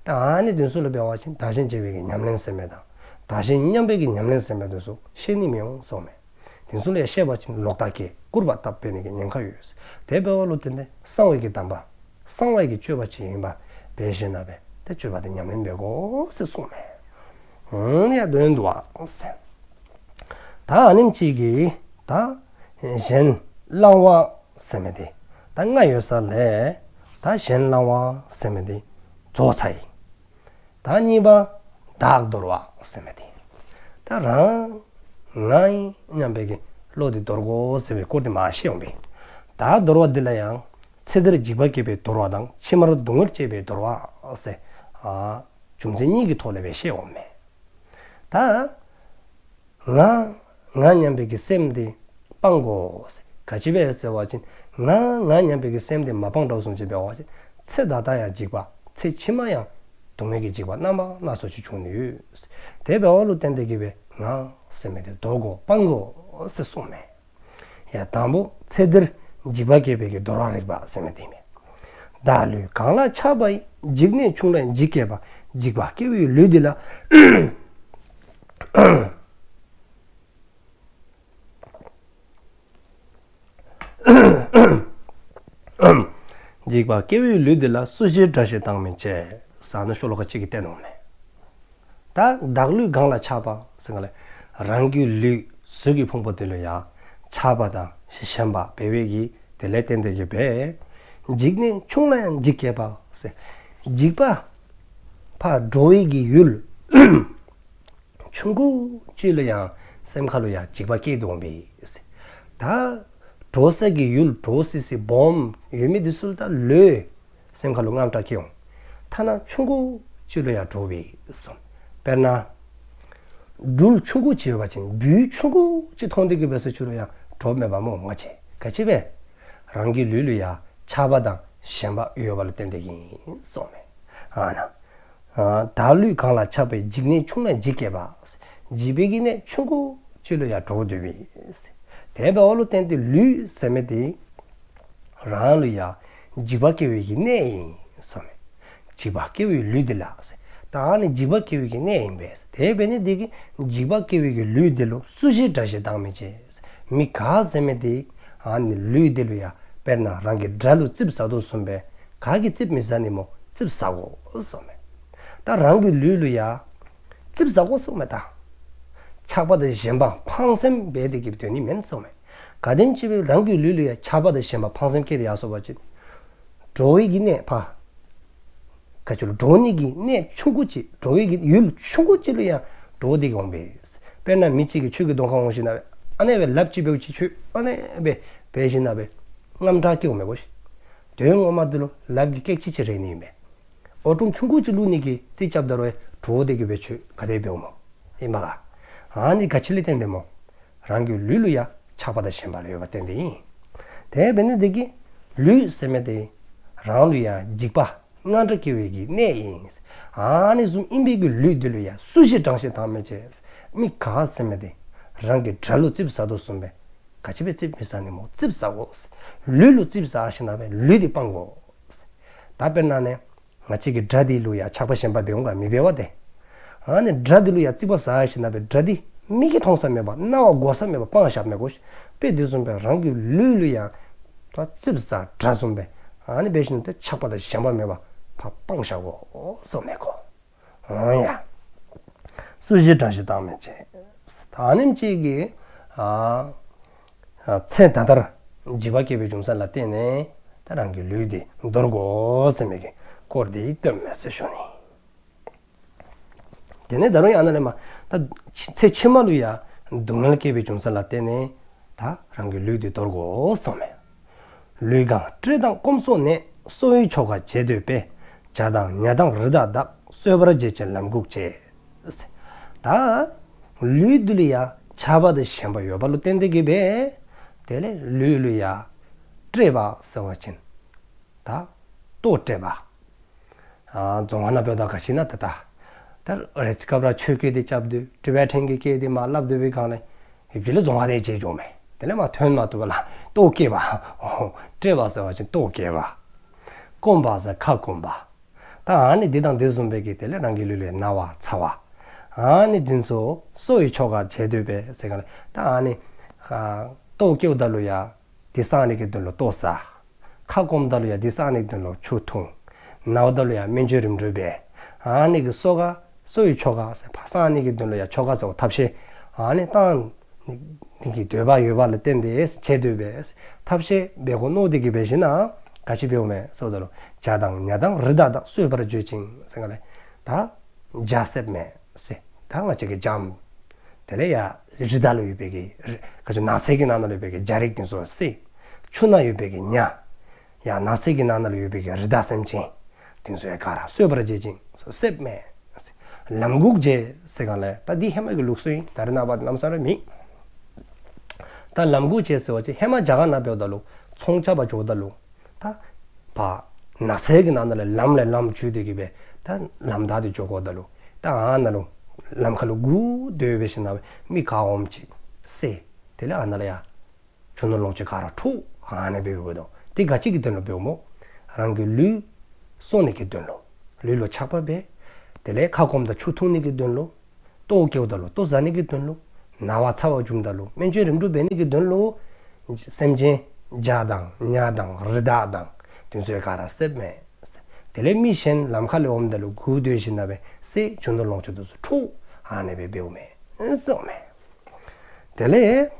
ད་ཨ་ནི་དེ་ཚུ་ལུ་འབད་བ་ཅིན་བདག་གཞན་བརྗེ་བའི་གི་ཉམས་ལེན་ཟེར་མི་དང་ད་ བདག་གཞན་མཉམ་པའི་གི་ཉམས་ལེན་ཟེར་མི་དེ་ཚུ་ཤེས་ནི་མི་འོང་གསུངམ་མས། དེ་ཚུ་ལུ་ཡང་ཤེས་པ་ཅིན་ལོག་ལྟ་སྐྱེ་སྐུར་པ་བཏབ་འབད་ནི་གི་ཉེན་ཁ་ཡོད། དེ་འབདཝ་ལུ་བརྟེན་ཏེ་གསང་བའི་གི་གདམས་པ་གསང་བའི་གི་སྤྱོད་པ་ཅིག་ཨིནམ་འབད་ཞིནམ་ལས་དེ་སྤྱོད་པ་དེ་ཉམས་ལེན་འབད་དགོ་ཟེར་གསུངམ་མས། འོང་ཡ་དོན་དུ་བ་ཟེར། ད་ཨ་ནེམ་ཅིག་གིས་ད་གཞན་བླང་བ་ཟེར་མི་དེ་ད་ལྔ་ཡོད་ས་ལས་ད་གཞན་བླང་བ་ཟེར་མི་དེ་རྫོགས་ཚར་ཡི། ད་གཉིས་པ་བདག་འདོར་བ་ཟེར་མི་དེ། ད་རང་ང་ཨིན་སྙམ་པའི་གི་བློ་དེ་འདོར་དགོ་ཟེར་བའི་སྐོར་དེ་མར་བཤད་འོང་པས། བདག་འདོར་བ་འདི་ལ་ཡང་ཚེ་འདིར་འཇིགས་པ་སྐྱེ་བའི་འདོར་བ་དང་ཕྱི་མར་སྡུག་བསྔལ་སྐྱེ་བའི་འདོར་བ་ཟེར་ཨ་རྒྱུ་མཚན་གཉིས་ཀྱི་ཐོག་ལས་སྦེ་བཤད་འོངམ་མས། ད་ང་ང་སྙམ་པའི་གི་སེམས་དེ་སྤང་དགོ། ག་ཅི་སྦེ་ཟེར་བ་ཅིན་ང་ང་སྙམ་པའི་གི་སེམས་དེ་མ་སྤང་དྲགས་སོང་ཅི་འབད་བ་ཅིན་ཚེ་ད་ལྟ་ཡང་འཇིགས་པ་ཚེ་ཕྱི་མ་ཡང་སྡུག་བསྔལ་གྱི་འཇིགས་པ་རྣམ་པ་སྣ་ཚོགས་ཅིག་འབྱུང་ནི་ཡོད། དེ་འབདཝ་ལུ་བརྟེན་ཏེ་གི་སྦེ་ང་ཟེར་མི་དེ་འདོར་དགོ་སྤང་དགོ་ཟེར་གསུངམ་མས། ཡ་དང་པོ་ཚེ་འདིར་འཇིགས་པ་སྐྱེ་བའི་གི་འདོར་བ་རིག་པ་ཟེར་མི་དེ་མས། བདག་ལུས་གང་ལ་ཆགས་པ་ཡིས། འཇིགས་གནས་ཆུང་ལ་ཡང་འཇིགས་སྐྱེ་བ། འཇིགས་པ་སྐྱེ་བའི་ལུས་འདི་ལ། འཇིགས་པ་སྐྱེ་བའི་ལུས་འདི་ལ། སུ་ཞིག་དགྲ་ཞིག་བཏང་མི་བྱེད། ཟེར་ནི་ཤོ་ལོ་ཀ་གཅིག་གིས་བསྟན་འོང་མས། ད་བདག་ལུས་གང་ལ་ཆགས་པ་ཟེར་ག་ལས་རང་གི་ལུས་གཟུགས་ཀྱི་ཕུང་པོ་དེ་ལུ་ཡང་ཆགས་པ་དང་ཞེན་པ་འབད་བའི་གི་དེ་ལས་བརྟེན་ཏེ་གི་སྦེ། འཇིགས་གནས་ཆུང་ལ་ཡང་འཇིགས་སྐྱེ་བ་ཟེར། འཇིགས་པ་ཕར་འདྲོག་པའི་གི་ཡུལ་ཆུང་ཀུ་ཅིག་ལུ་ཡང་སེམས་ཁ་ལུ་ཡང་འཇིགས་པ་སྐྱེ་དོ་འོང་པས། ད་འདྲོག་ས་གི་ཡུལ་འདྲོག་སི་སི་སྦོམ་ཡོད་མི་དེ་ཚུ་ལུ་ད་ལོས་སེམས་ཁ་ལུ་དངངས་སྐྲག་སྐྱེ་འོང་། ཐ་ན་ཆུང་ཀུ་ཅིག་ལུ་ཡང་འདྲོག་པས་གསུངས། དཔེར་ན་སྦྲུལ་ཆུང་ཀུ་ཅིག་ཡོད་པ་ཅིན་སྦུལ་ཆུང་ཀུ་ཅིག་མཐོང་སྟེ་གི་སྦེ་སུ་ཅིག་ལུ་ཡང་འདྲོགཔ་མེད་པ་སྨོ་ང་བཅས། ག་ཅི་སྦེ་རང་གི་ལུས་ལུ་ཡང་ཆགས་པ་དང་ཞེན་པ་ཡོད་པ་ལུ་བརྟེན་ཏེ་གི་ཨིན་གསུངམ་མས། ཨ་ན། ཨ་བདག་ལུས་གང་ལ་ཆགས་པ་ཡིས། འཇིགས་གནས་ཆུང་ལ་ཡང་འཇིགས་སྐྱེ་བ། འཇིགས་པའི་གི་གནས་ཆུང་ཀུ་ཅིག་ལུ་ཡང་འདྲོག་སྡོད་པས། དེ་འབདཝ་ལུ་བརྟེན་ཏེ་ལུས་ཟེར་མི་དེ་རང་ལུ་ཡང་འཇིགས་པ་སྐྱེ་བའི་གི་གནས་ཨིན་གསུངམ་མས། འཇིགས་པ་སྐྱེ་བའི་ལུས་འདི་ལ་ཟེར། ད་ཨ་ནི་འཇིགས་པ་སྐྱེ་བའི་གི་གནས་ཨིན་པས། དེ་འབད་ནི་དེ་གིས་འཇིགས་པ་སྐྱེ་བའི་གི་ལུས་འདི་ལུ་སུ་ཞིག་དགྲ་ཞིག་བཏང་མི་བྱེད། མི་ག་ཟེར་མི་དེ་ཨ་ནི་ལུས་འདི་ལུ་ཡང་དཔེར་ན་རང་གི་དགྲ་ལུ་ཙིགཔ་ཟ་དོ་བཟུམ་སྦེ་ག་གིས་ཙིགཔ་མི་ཟ་ནི་སྨོ། ཙིགཔ་ཟ་དགོ་གསུངམ་མས། ད་རང་གི་ལུས་ལུ་ཡང་ཙིགཔ་ཟ་དགོ་གསུངམ་མས། ད་ཆགས་པ་དང་ཞེན་པ་ཕངས་སེམས་འབད་དེ་གི་སྡོད་ནི་མེན་གསུངམ་མས། ག་དེམ་ཅིག་སྦེ་རང་གི་ལུས་ལུ་ཡང་ཆགས་པ་དང་ཞེན་པ་ཕངས་སེམས་སྐྱེས་ཏེ་ཡར་སོང་པ་ཅིན་འདྲོག་པའི་གི་གནས་ཕར་ག་ཅི་ལོ་འདྲོག་ནི་གི་གནས་ཆུང་ཀུ་ཅིག་འདྲོག་པའི་གི་ཡུལ་ཆུང་ཀུ་ཅིག་ལུ་ཡང་འདྲོག་སྟེ་འོང་པས། དཔེར་ན་མི་གཅིག་གིས་ཁྱོད་ཀྱི་གདོང་ཁར་འོང་ཞིནམ་ལས་ཨ་ནེ་སྦེ་ལགཔ་ཅིག་འབདཝ་ཅིག་ཁྱོད་ཨ་ནེ་སྦེ་འབད་ཞིནམ་ལས་དངངས་སྐྲག་སྐྱེཝ་མས་གོ་ཤིག། དོན་ངོ་མ་དེ་ལུ་ལགཔ་གིས་ཀེག་ཅིག་ཅིག་རེག་ནི་ཨིན་པས། ཨོ་ཀྲུམ་ཆུང་ཀུ་ཅིག་བླུག་ནི་གི་རྩིས་རྐྱབ་ད་རུང་འདྲོག་སྟེ་གི་སྦེ་ཁྱོད་ག་དེ་སྦེ་འོང་སྨོ། ཨིན་མས་ག། ཨ་ནི་ག་ཅི་ལས་བརྟེན་ཏེ་སྨོ། རང་གི་ལུས་ལུ་ཡང་ཆགས་པ་དང་ཞེན་པ་ལུ་ཡོད་པ་བརྟེན་ཏེ་ཨིན། དེ་འབད་ནི་དེ་གིས་ལུས་ཟེར་མི་དེ་རང་ལུ་ཡང་འཇིགས་པ་དངངས་སྐྲག་སྐྱེ་བའི་གི་གནས་ཨིན། ཨ་ནི་བཟུམ་ཨིན་པའི་གི་ལུས་འདི་ལུ་ཡང་སུ་ཞིག་དགྲ་ཞིག་བཏང་མི་བྱེད། མི་ག་ཟེར་མི་དེ་རང་གི་དགྲ་ལུ་ཙིགཔ་ཟ་དོ་བཟུམ་སྦེ་ག་ཅི་སྦེ་ཙིགཔ་མི་ཟ་ནི་སྨོ། ཙིགཔ་ཟ་དགོ། ལུས་ལུ་ཙིགཔ་ཟ་ཞིནམ་ལས་ལུས་འདི་སྤང་དགོ། ད་དཔེར་ན་ནི་ང་བཅས་ཀྱི་དགྲ་འདི་ལུ་ཡང་ཆགས་པ་ཞེན་པ་འབད་འོང་ག་མི་འབད་བ་དེ། ཨ་ནི་དགྲ་འདི་ལུ་ཡང་ཙིགཔ་ཟ་ཞིནམ་ལས་དགྲ་འདི་མིག་གིས་མཐོང་ས་མེད་པར་རྣ་བས་གོ་ས་མེད་པར་སྤང་བཞག་མི་དགོ་ཤིག། དཔེ་དེ་བཟུམ་སྦེ་རང་གི་ལུས་ལུ་ཡང་ད་ཙིགཔ་ཟ་དགྲ་བཟུམ་སྦེ་ཨ་ནི་འབད་ཞིནམ་ལས་ཆགས་པ་དང་ཞེན་པ་མེད་པར་ཕར་སྤང་བཞག་དགོ་གསུངམ་མས་གོ། འོང་ཡ། སུ་ཞིག་དགྲ་ཞིག་བཏང་མི་བྱེད། ད་ཨ་ནེམ་ཅིག་གིས་ཨ་ཨ་ཚེ་ད་ལྟར་འཇིགས་པ་སྐྱེ་བའི་འབྱུང་ས་ལ་བརྟེན་ནས་ད་རང་གི་ལུས་འདི་འདོར་དགོ་ཟེར་མི་གི་སྐོར་འདི་སྟོནམ་མས་ཟེར་ཞུ་ནི། དེ་ནས་ད་རུང་ཡང་ཨ་ནཱ་ལས་མར་ད་ཚེ་ཕྱི་མ་ལུ་ཡང་སྡུག་བསྔལ་སྐྱེ་བའི་འབྱུང་ས་ལ་བརྟེན་ནས་ད་རང་གི་ལུས་འདི་འདོར་དགོ་གསུངམ་མས། ལུས་གང་བཀྲེས་དང་སྐོམ་སོགས་ནད། གསོ་བའི་ཆོ་ག་བྱེད་འདོད་པས། བྱ་དང་ཉ་དང་རི་དྭགས་དག་གསོད་པར་བྱེད་ཅིང་ལམ་འགུགས་བྱེད། ད་ལུས་འདི་ལུ་ཡང་ཆགས་པ་དང་ཞེན་པ་ཡོད་པ་ལུ་བརྟེན་ཏེ་གི་སྦེ་དེ་ལས་ལུས་ལུ་ཡང་བཀྲེས་པ་ཟེར་བ་ཅིན་ད་ལྟོཝ་བཀྲེས་པ། ཨ་རྫོང་ཁ་ནང་འབདཝ་ད་ག་ཅི་ཨིན་ན་ད་ད་ད་རེ་ཅིག་སྐབས་ར་ཆོས་སྐད་དེ་རྐྱབ་སྟེ་ཊི་བེ་ཊན་གྱི་སྐད་དེ་མར་སླབ་སྡོད་པའི་སྒང་ལས་ཡུདཔ་ཅིག་ལས་རྫོང་ཁ་དེ་བརྗེད་འགྱོཝ་མས། དེ་ལས་མར་ཐོན་མ་བཏུབ་པར་ལྟོཝ་བཀྱེས་པ། བཀྲེས་པ་ཟེར་བ་ཅིན་ལྟོཝ་བཀྱེས་པ། སྐོམ་པ་ཟེར་ཁ་སྐོམ་པ། ད་ཨ་ནི་འདི་དང་འདི་བཟུམ་སྦེ་གི་དེ་ལས་རང་གི་ལུས་ལུ་ན་བ་ཚ་བ། ཨ་ནི་འདི་ཚུ་གསོ་བའི་ཆོ་ག་བྱེད་དོ་པས་ཟེར་ག་ལས། ད་ཨ་ནི་ཨ་ལྟོཝ་བཀྱེསཝ་ད་ལུ་ཡང་འདི་བསང་ནི་གི་དོན་ལུ་ལྟོ་བཟའ། ཁ་སྐོམ་ད་ལུ་ཡང་འདི་བསང་ནི་གི་དོན་ལུ་ཆུ་འཐུང་། ན་བ་ད་ལུ་ཡང་སྨན་བཅོས་རིམ་གྲོ་འབད། ཨ་ནི་གི་གསོ་ག་གསོ་བའི་ཆོ་ག་ཟེར་བསང་ནི་གི་དོན་ལུ་ཡང་ཆོ་ག་ཟེརཝ་ཐབས་ཤེས་ཨ་ནི་བཏང་ནི་གི་འདོད་པ་ཡོད་པ་ལུ་བརྟེན་ཏེ་བྱེད་དོ་པས། ཐབས་ཤེས་འབད་དགོ་མནོ་སྟེ་གི་འབད་ཞིན་ན་ག་ཅི་འབདཝ་མས་ཟེརཝ་ད་ལུ་བྱ་དང་ཉ་དང་རི་དྭགས་དག་གསོད་པར་བྱེད་ཅིང་ཟེར་ག་ལས། ད་བྱ་བསདཔ་མས་བསད། ད་ང་བཅས་ཀྱིས་བྱམོ། དེ་ལས་ཡང་རི་དྭགས་ལུ་ཡོད་པའི་གི་རི་ག་ཅི་ནགས་ཚལ་གྱི་ནང་ན་ལུ་ཡོད་པའི་གི་བྱ་རིགས་འདི་ཚུ་བསད། ཆུ་ནང་ཡོད་པའི་གི་ཉ། ཡང་ནགས་ཚལ་གྱི་ནང་ན་ལུ་ཡོད་པའི་གི་རི་དྭགས་སེམས་ཅན་འདི་ཚུ་ཡང་ག་ར་གསོད་པར་བྱེད་ཅིང་བསདཔ་མས། ལམ་འགུགས་བྱེད་ཟེར་ག་ལས། ད་འདི་ཧེ་མ་གི་ལུགས་སྲོལ་ཨིན། ད་རེས་ནངས་པ་ལམ་སང་ར་མེད། ད་ལམ་འགུགས་བྱེད་ཟེར་བ་ཅིན་ཧེ་མ་རྒྱ་གར་ནང་འབདཝ་ད་ལུ་ཚོང་རྐྱབ་པར་འགྱོཝ་ད་ལུ་ད་ཕར་ནགས་ཚལ་གྱི་ནང་ན་ལས་ལམ་ལས་ལམ་འཇུས་ཏེ་གི་སྦེ་ད་ལམ་བདའ་སྟེ་འགྱོ་དགོཔ་ད་ལུ་ད་ཨ་ནཱ་ལུ་ལམ་ཁ་ལུ་སྒུག་སྡོད་འབད་ཞིན་ན་མི་ག་འོངམ་ཅིག་བསད། དེ་ལས་ཨ་ནཱ་ལས་ཡང་རྒྱུ་ནོར་ལོངས་སྤྱོད་ག་ར་འཕྲོག། ཨ་ནི་སྦེ་འབདཝ་ད་དེ་ག་ཅི་གི་དོན་ལུ་འབདཝ་སྨོ། རང་གི་ལུས་གསོ་ནི་གི་དོན་ལུ། ལུས་ལུ་ཆགས་པ་འབད། དེ་ལས་ཁ་སྐོམ་ད་ཆུ་འཐུང་ནི་གི་དོན་ལུ། ལྟོཝ་བཀྱེསཝ་ད་ལུ་ལྟོ་བཟའ་ནི་གི་དོན་ལུ། ན་བ་ཚ་བ་བྱུངམ་ད་ལུ་སྨན་བཅོས་རིམ་གྲོ་འབད་ནི་གི་དོན་ལུ། སེམས་ཅན་བྱ་དང་ཉ་དང་རི་དྭགས་དང་འདི་ཚུ་ཡང་ག་ར་བསདཔ་མས། དེ་ལས་མི་གཞན་ལམ་ཁ་ལས་འོངམ་ད་ལུ་སྒུག་སྡོད་ཞིན་ན་སྦེ་བསད། རྒྱུ་ནོར་ལོངས་སྤྱོད་འདི་ཚུ་འཕྲོག། ཨ་ནི་སྦེ་འབདཝ་མས་གསུངམ་མས། དེ་ལས་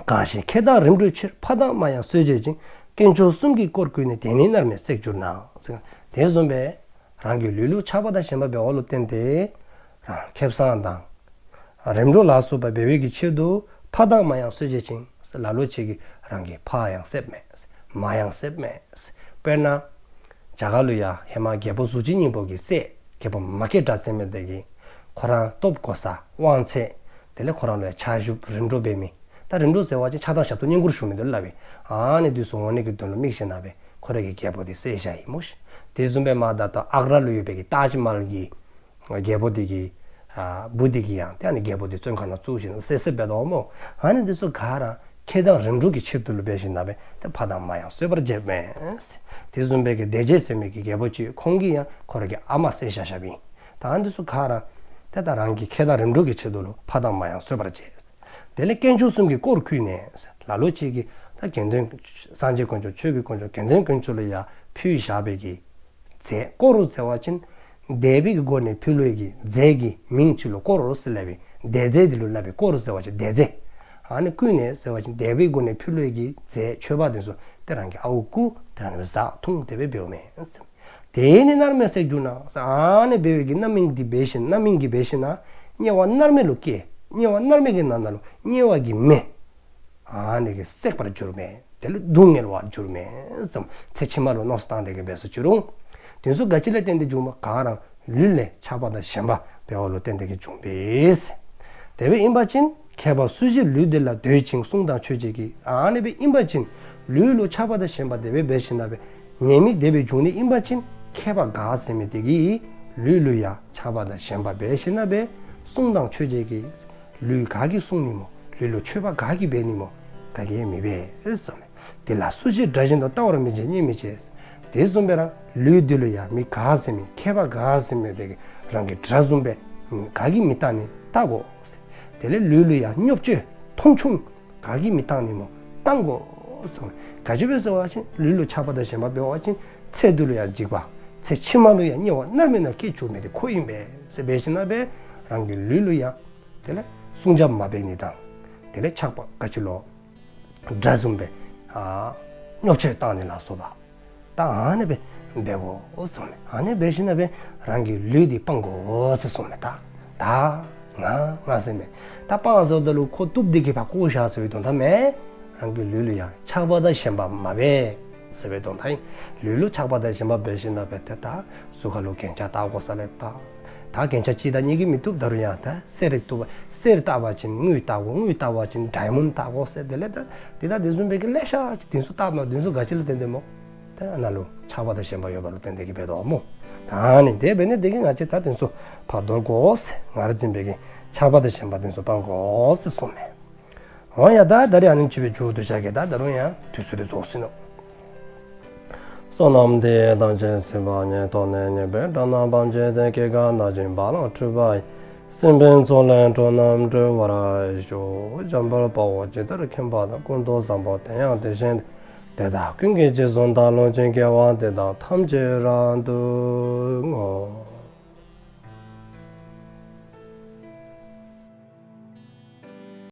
གང་ཞིག་ཁེ་དང་རིམ་གྲོའི་ཕྱིར། ཕ་དང་མ་ཡང་གསོད་བྱེད་ཅིང་། དཀོན་མཆོག་གསུམ་གྱི་དཀོར་བརྐུས་ནས། དེ་ནི་མནར་མེད་བསྲེག་གྱུར་ན། དེ་བཟུམ་སྦེ་རང་གི་ལུས་ལུ་ཆགས་པ་དང་ཞེན་པ་འབདཝ་ལུ་བརྟེན་ཏེ་རང་ཁེ་བཟང་དང་རིམ་གྲོ་ལ་སོགས་པ་འབད་བའི་གི་ཆེད་དུ་ཕ་དང་མ་ཡང་གསོད་བྱེད་ཅིང་། ལ་ལུ་ཅིག་གིས་རང་གི་ཕ་ཡང་བསདཔ་མས། མ་ཡང་བསདཔ་མས། དཔེར་ན་རྒྱ་གར་ལུ་ཡང་ཧེ་མ་རྒྱལ་པོ་གཟུགས་ཅན་སྙིང་པོ་གི་སྲས་རྒྱལ་པོ་མ་སྐྱེས་དགྲ་ཟེར་མི་དེ་གིས་ཁོ་ར་སྟོབས་གོ་ས་དབང་ཚད་དེ་ལས་ཁོ་ར་ལུ་ཡང་ཕྱག་ཞུ་རིམ་གྲོ་འབད་མི། ད་རིམ་གྲོ་ཟེར་བ་ཅིན་ཕྱག་དང་ཞབས་ཏོག་བསྙེན་བཀུར་ཞུ་མི་འདི་ལུ་སླབ་ཨིན། ཨ་ནི་འདི་ཚུ་འོང་ནི་གི་དོན་ལུ་དམིགས་ཞིན་ན་སྦེ་ཁོ་རའི་གི་རྒྱལ་པོ་འདི་བསད་བཞག་ཡི་སྨོ་ཤིག། དེ་བཟུམ་སྦེ་མ་ད་ལྟོ་ཨག་ར་ལུ་ཡོད་པའི་གི་ཏཱཇ་མ་ཧཱལ་གྱི་རྒྱལ་པོ་འདི་གི་ཨ་བུ་འདི་གིས་ཡང་ཏེ་ཨ་ནི་རྒྱལ་པོ་འདི་བཙོན་ཁང་ནང་བཙུགས་ཞིན་ན་བསད་བསདཔ་འབད་དོ་སྨོ། ཨ་ནི་འདི་ཚུ་ག་ར་ཁེ་དང་རིམ་གྲོ་གི་ཆེད་དུ་ལུ་འབད་ཞིན་ན་སྦེ་ཏེ་ཕ་དང་མ་ཡང་གསོད་པར་བྱེད་མས། དེ་བཟུམ་སྦེ་གི་སྡེ་བརྒྱད་ཟེར་མི་གི་རྒྱལ་པོ་ཅིག་ཁོང་གིས་ཡང་ཁོ་རའི་གི་ཨ་མ་བསད་བཞག་བཞགཔ་ཨིན། ད་ཨ་ནི་འདི་ཚུ་ག་ར་ཏེ་ད་རང་གི་ཁེ་དང་རིམ་གྲོ་གི་ཆེད་དུ་ལུ་ཕ་དང་མ་ཡང་གསོད་པར་བྱེད། དེ་ལས་དཀོན་མཆོག་གསུམ་གྱི་དཀོར་བརྐུས་ནས། ལ་ལུ་ཅིག་གིས་ད་དགེ་འདུན་སངས་རྒྱས་དཀོན་མཆོག་ཆོས་ཀྱི་དཀོན་མཆོག་དགེ་འདུན་དཀོན་མཆོག་ལུ་ཡང་ཕུལ་བཞག་པའི་གི་རྫས། དཀོར་ཟེར་བ་ཅིན་འདས་པའི་གི་སྒོ་ནས་ཕུལ་བའི་གི་རྫས་ཀྱི་མིང་ཅིག་ལུ་དཀོར་ཟེར་སླབ་ཨིན། འདས་རྫས་འདི་ལུ་སླབ་ཨིན། དཀོར་ཟེར་བ་ཅིན་འདས་རྫས། ཨ་ནི་བརྐུས་ནས་ཟེར་བ་ཅིན་འདས་པའི་སྒོ་ནས་ཕུལ་བའི་གི་རྫས་མཆོད་པ་འདི་ཚུ་ཏེ་རང་གི་ཨརཝ་བརྐུ་ཏེ་རང་གིས་བཟའ་འཐུང་དེ་སྦེ་འབདཝ་མས། དེ་ནི་མནར་མེད་བསྲེག་གྱུར་ན། ཨ་ནི་འབད་བའི་གི་རྣམ་སྨིན་འདི་འབད་ཞིན་རྣམ་སྨིན་གྱི་འབད་ཞིན་ན་དམྱལ་བ་མནར་མེད་ལུ་སྐྱེ། དམྱལ་བ་མནར་མེད་ཀྱི་ནང་ན་ལུ་དམྱལ་བ་གི་མེ་ཨ་ནི་གིས་བསྲེག་པར་འགྱུར་མས། དེ་ལུ་སྡུག་བསྔལ་བར་འགྱུར་མས་གསུངམ། ཚེ་ཕྱི་མ་ལུ་མནོ་བསམ་བཏང་སྟེ་གི་འབད་སོ་ཅི་རུང་དེ་ཚུ་ག་ཅི་ལས་བརྟེན་ཏེ་འབྱུངམ་སྨོ། ག་ར་ལུས་ལས་ཆགས་པ་དང་ཞེན་པ་འབདཝ་ལུ་བརྟེན་ཏེ་གི་འབྱུངམ་མས། དེ་སྦེ་ཨིན་པ་ཅིན་མཁས་པ་སུ་ཞིག་ལུས་འདི་ལ་འདོད་ཅིང་། གསུང་དང་མཆོད་བྱེད་ཀྱི། ཨ་ནི་སྦེ་ཨིན་པ་ཅིན་ལུས་ལུ་ཆགས་པ་དང་ཞེན་པ་དེ་སྦེ་འབད་ཞིན་ན་སྦེ་ཉེས་དམིགས་དེ་སྦེ་འབྱུང་ནི་ཨིན་པ་ཅིན་མཁས་པ་ག་ཟེར་མི་དེ་གིས་ལུས་ལུ་ཡང་ཆགས་པ་དང་ཞེན་པ་འབད་ཞིན་ན་སྦེ་གསུང་དང་མཆོད་བྱེད་ཀྱི། ལུས་ག་གིས་གསུང་ནི་སྨོ། ལུས་ལུ་མཆོད་པ་ག་གིས་འབད་ནི་སྨོ། ག་གིས་མི་འབད་གསུངམ་མས། དེ་ལ་སུ་ཞིག་དགྲ་བཞིན་དུ། ལྟ་བར་མི་བྱེད་བརྙས་མི་བྱེད། དེ་བཟུམ་སྦེ་རང་ལུས་འདི་ལུ་ཡང་མི་ག་ཟེར་མི་མཁས་པ་ག་ཟེར་མི་དེ་གིས་རང་གི་དགྲ་བཟུམ་སྦེ་ག་གིས་མི་བལྟ་ནི་བལྟ་དགོ། དེ་ལས་ལུས་ལུ་ཡང་བརྙས་བཅོས་མཐོང་ཆུང་ག་གིས་མི་བཏང་ནི་སྨོ། བཏང་དགོ་གསུངམ་མས། ག་ཅི་སྦེ་ཟེར་བ་ཅིན་ལུས་ལུ་ཆགས་པ་དང་ཞེན་པ་འབད་བ་ཅིན་ཚེ་འདི་ལུ་ཡང་འཇིགས་པ། ཚེ་ཕྱི་མ་ལུ་ཡང་དམྱལ་བ་མནར་མེད་ནང་སྐྱེ་བཅུག་མི་དེ་ཁོ་ཨིན་པས་ཟེར་འབད་ཞིན་ན་སྦེ་རང་གི་ལུས་ལུ་ཡང་དེ་ལས་སྲུང་སྐྱོབ་མ་འབད་ནི་དང་དེ་ལས་ཆགས་པ་ག་ཅི་ལུ་དགྲ་བཟུམ་སྦེ་ཨ་བརྙས་བཅོས་བཏང་ནི་ལ་སོགས་པ། ད་ཨ་ནི་སྦེ་འབད་དགོ་གསུངམ་མས། ཨ་ནི་འབད་ཞིན་ན་སྦེ་རང་གི་ལུས་འདི་སྤང་དགོ་ཟེར་གསུངམ་མས། ད་ད་ང་ང་ཟེར་མི་ད་སྤང་ཟེརཝ་ད་ལུ་ཁོ་བཏུབ་སྟེ་གི་ཕར་བཀོ་བཞག་ཟེར་བའི་དོན་དག་མེན། རང་གི་ལུས་ལུ་ཡང་ཆགས་པ་དང་ཞེན་པ་མ་འབད་ཟེར་བའི་དོན་དག་ཨིན། ལུས་ལུ་ཆགས་པ་དང་ཞེན་པ་འབད་ཞིན་ན་སྦེ་ཏེ་ད་གཟུགས་ཁ་ལུ་རྒྱན་ཆ་བཏགས་དགོ་ས་ལས་བཏགས། ད་རྒྱན་ཆ་གཅིག་དང་གཉིས་ཀྱིས་མི་བཏུབ། ད་རུང་ཡང་ད་གསེར་བཏུབ་པ་གསེར་བཏགས་པ་ཅིན་དངུལ་བཏགས་དགོ། དངུལ་བཏགས་པ་ཅིན་ཌའི་མཱོནཌ་བཏགས་དགོ་ཟེར་དེ་ལས་ད་དེ་ད་དེ་བཟུམ་སྦེ་གི་ལེ་ཤ་ཅིག་དེ་ཚུ་བཏགསཔ་མས། དེ་ཚུ་ག་ཅི་ལུ་བརྟེན་ཏེ་སྨོ། ད་ཨ་ནཱ་ལུ་ཆགས་པ་དང་ཞེན་པ་ཡོདཔ་ལུ་བརྟེན་ཏེ་གི་འབད་དོ་སྨོ། ད་ཨ་ནི་དེ་འབད་ནི་དེ་གིས་ང་བཅས་ད་དེ་ཚུ་ཕར་དོར་དགོ་ཟེར། ངར་འཛིན་པའི་གི་ཆགས་པ་དང་ཞེན་པ་དེ་ཚུ་སྤང་དགོ་ཟེར་གསུངམ་མས། འོང་ཡ་ད་ད་རིས་ཨ་ནེམ་ཅིག་སྦེ་མཇུག་བསྡུ་བཞག་གེ། ད་ད་རུང་ཡང་དུས་ཚོད་འདི་རྫོགས་སོ་ནུག། བསོད་ནམས་འདི་ཡིས་ཐམས་ཅད་གཟིགས་པ་ཉིད། ཐོབ་ནས་ཉེས་པའི་དགྲ་རྣམས་ཕམ་བྱས་ཏེ། སྐྱེ་རྒ་ན་འཆིའི་རྦ་ཀློང་འཁྲུགས་པ་ཡི། སྲིད་པའི་མཚོ་ལས་འགྲོ་རྣམས་སྒྲོལ་བར་ཤོག། འཇམ་དཔལ་དཔའ་བོས་ཇི་ལྟར་མཁྱེན་པ་དང་། ཀུན་ཏུ་བཟང་པོ་དེ་ཡང་དེ་བཞིན་ཏེ། དེ་དག་ཀུན་གྱི་རྗེས་སུ་བདག་སློབ་ཅིང་། དགེ་བ་འདི་དག་ཐམས་ཅད་རབ་ཏུ་བསྔོ།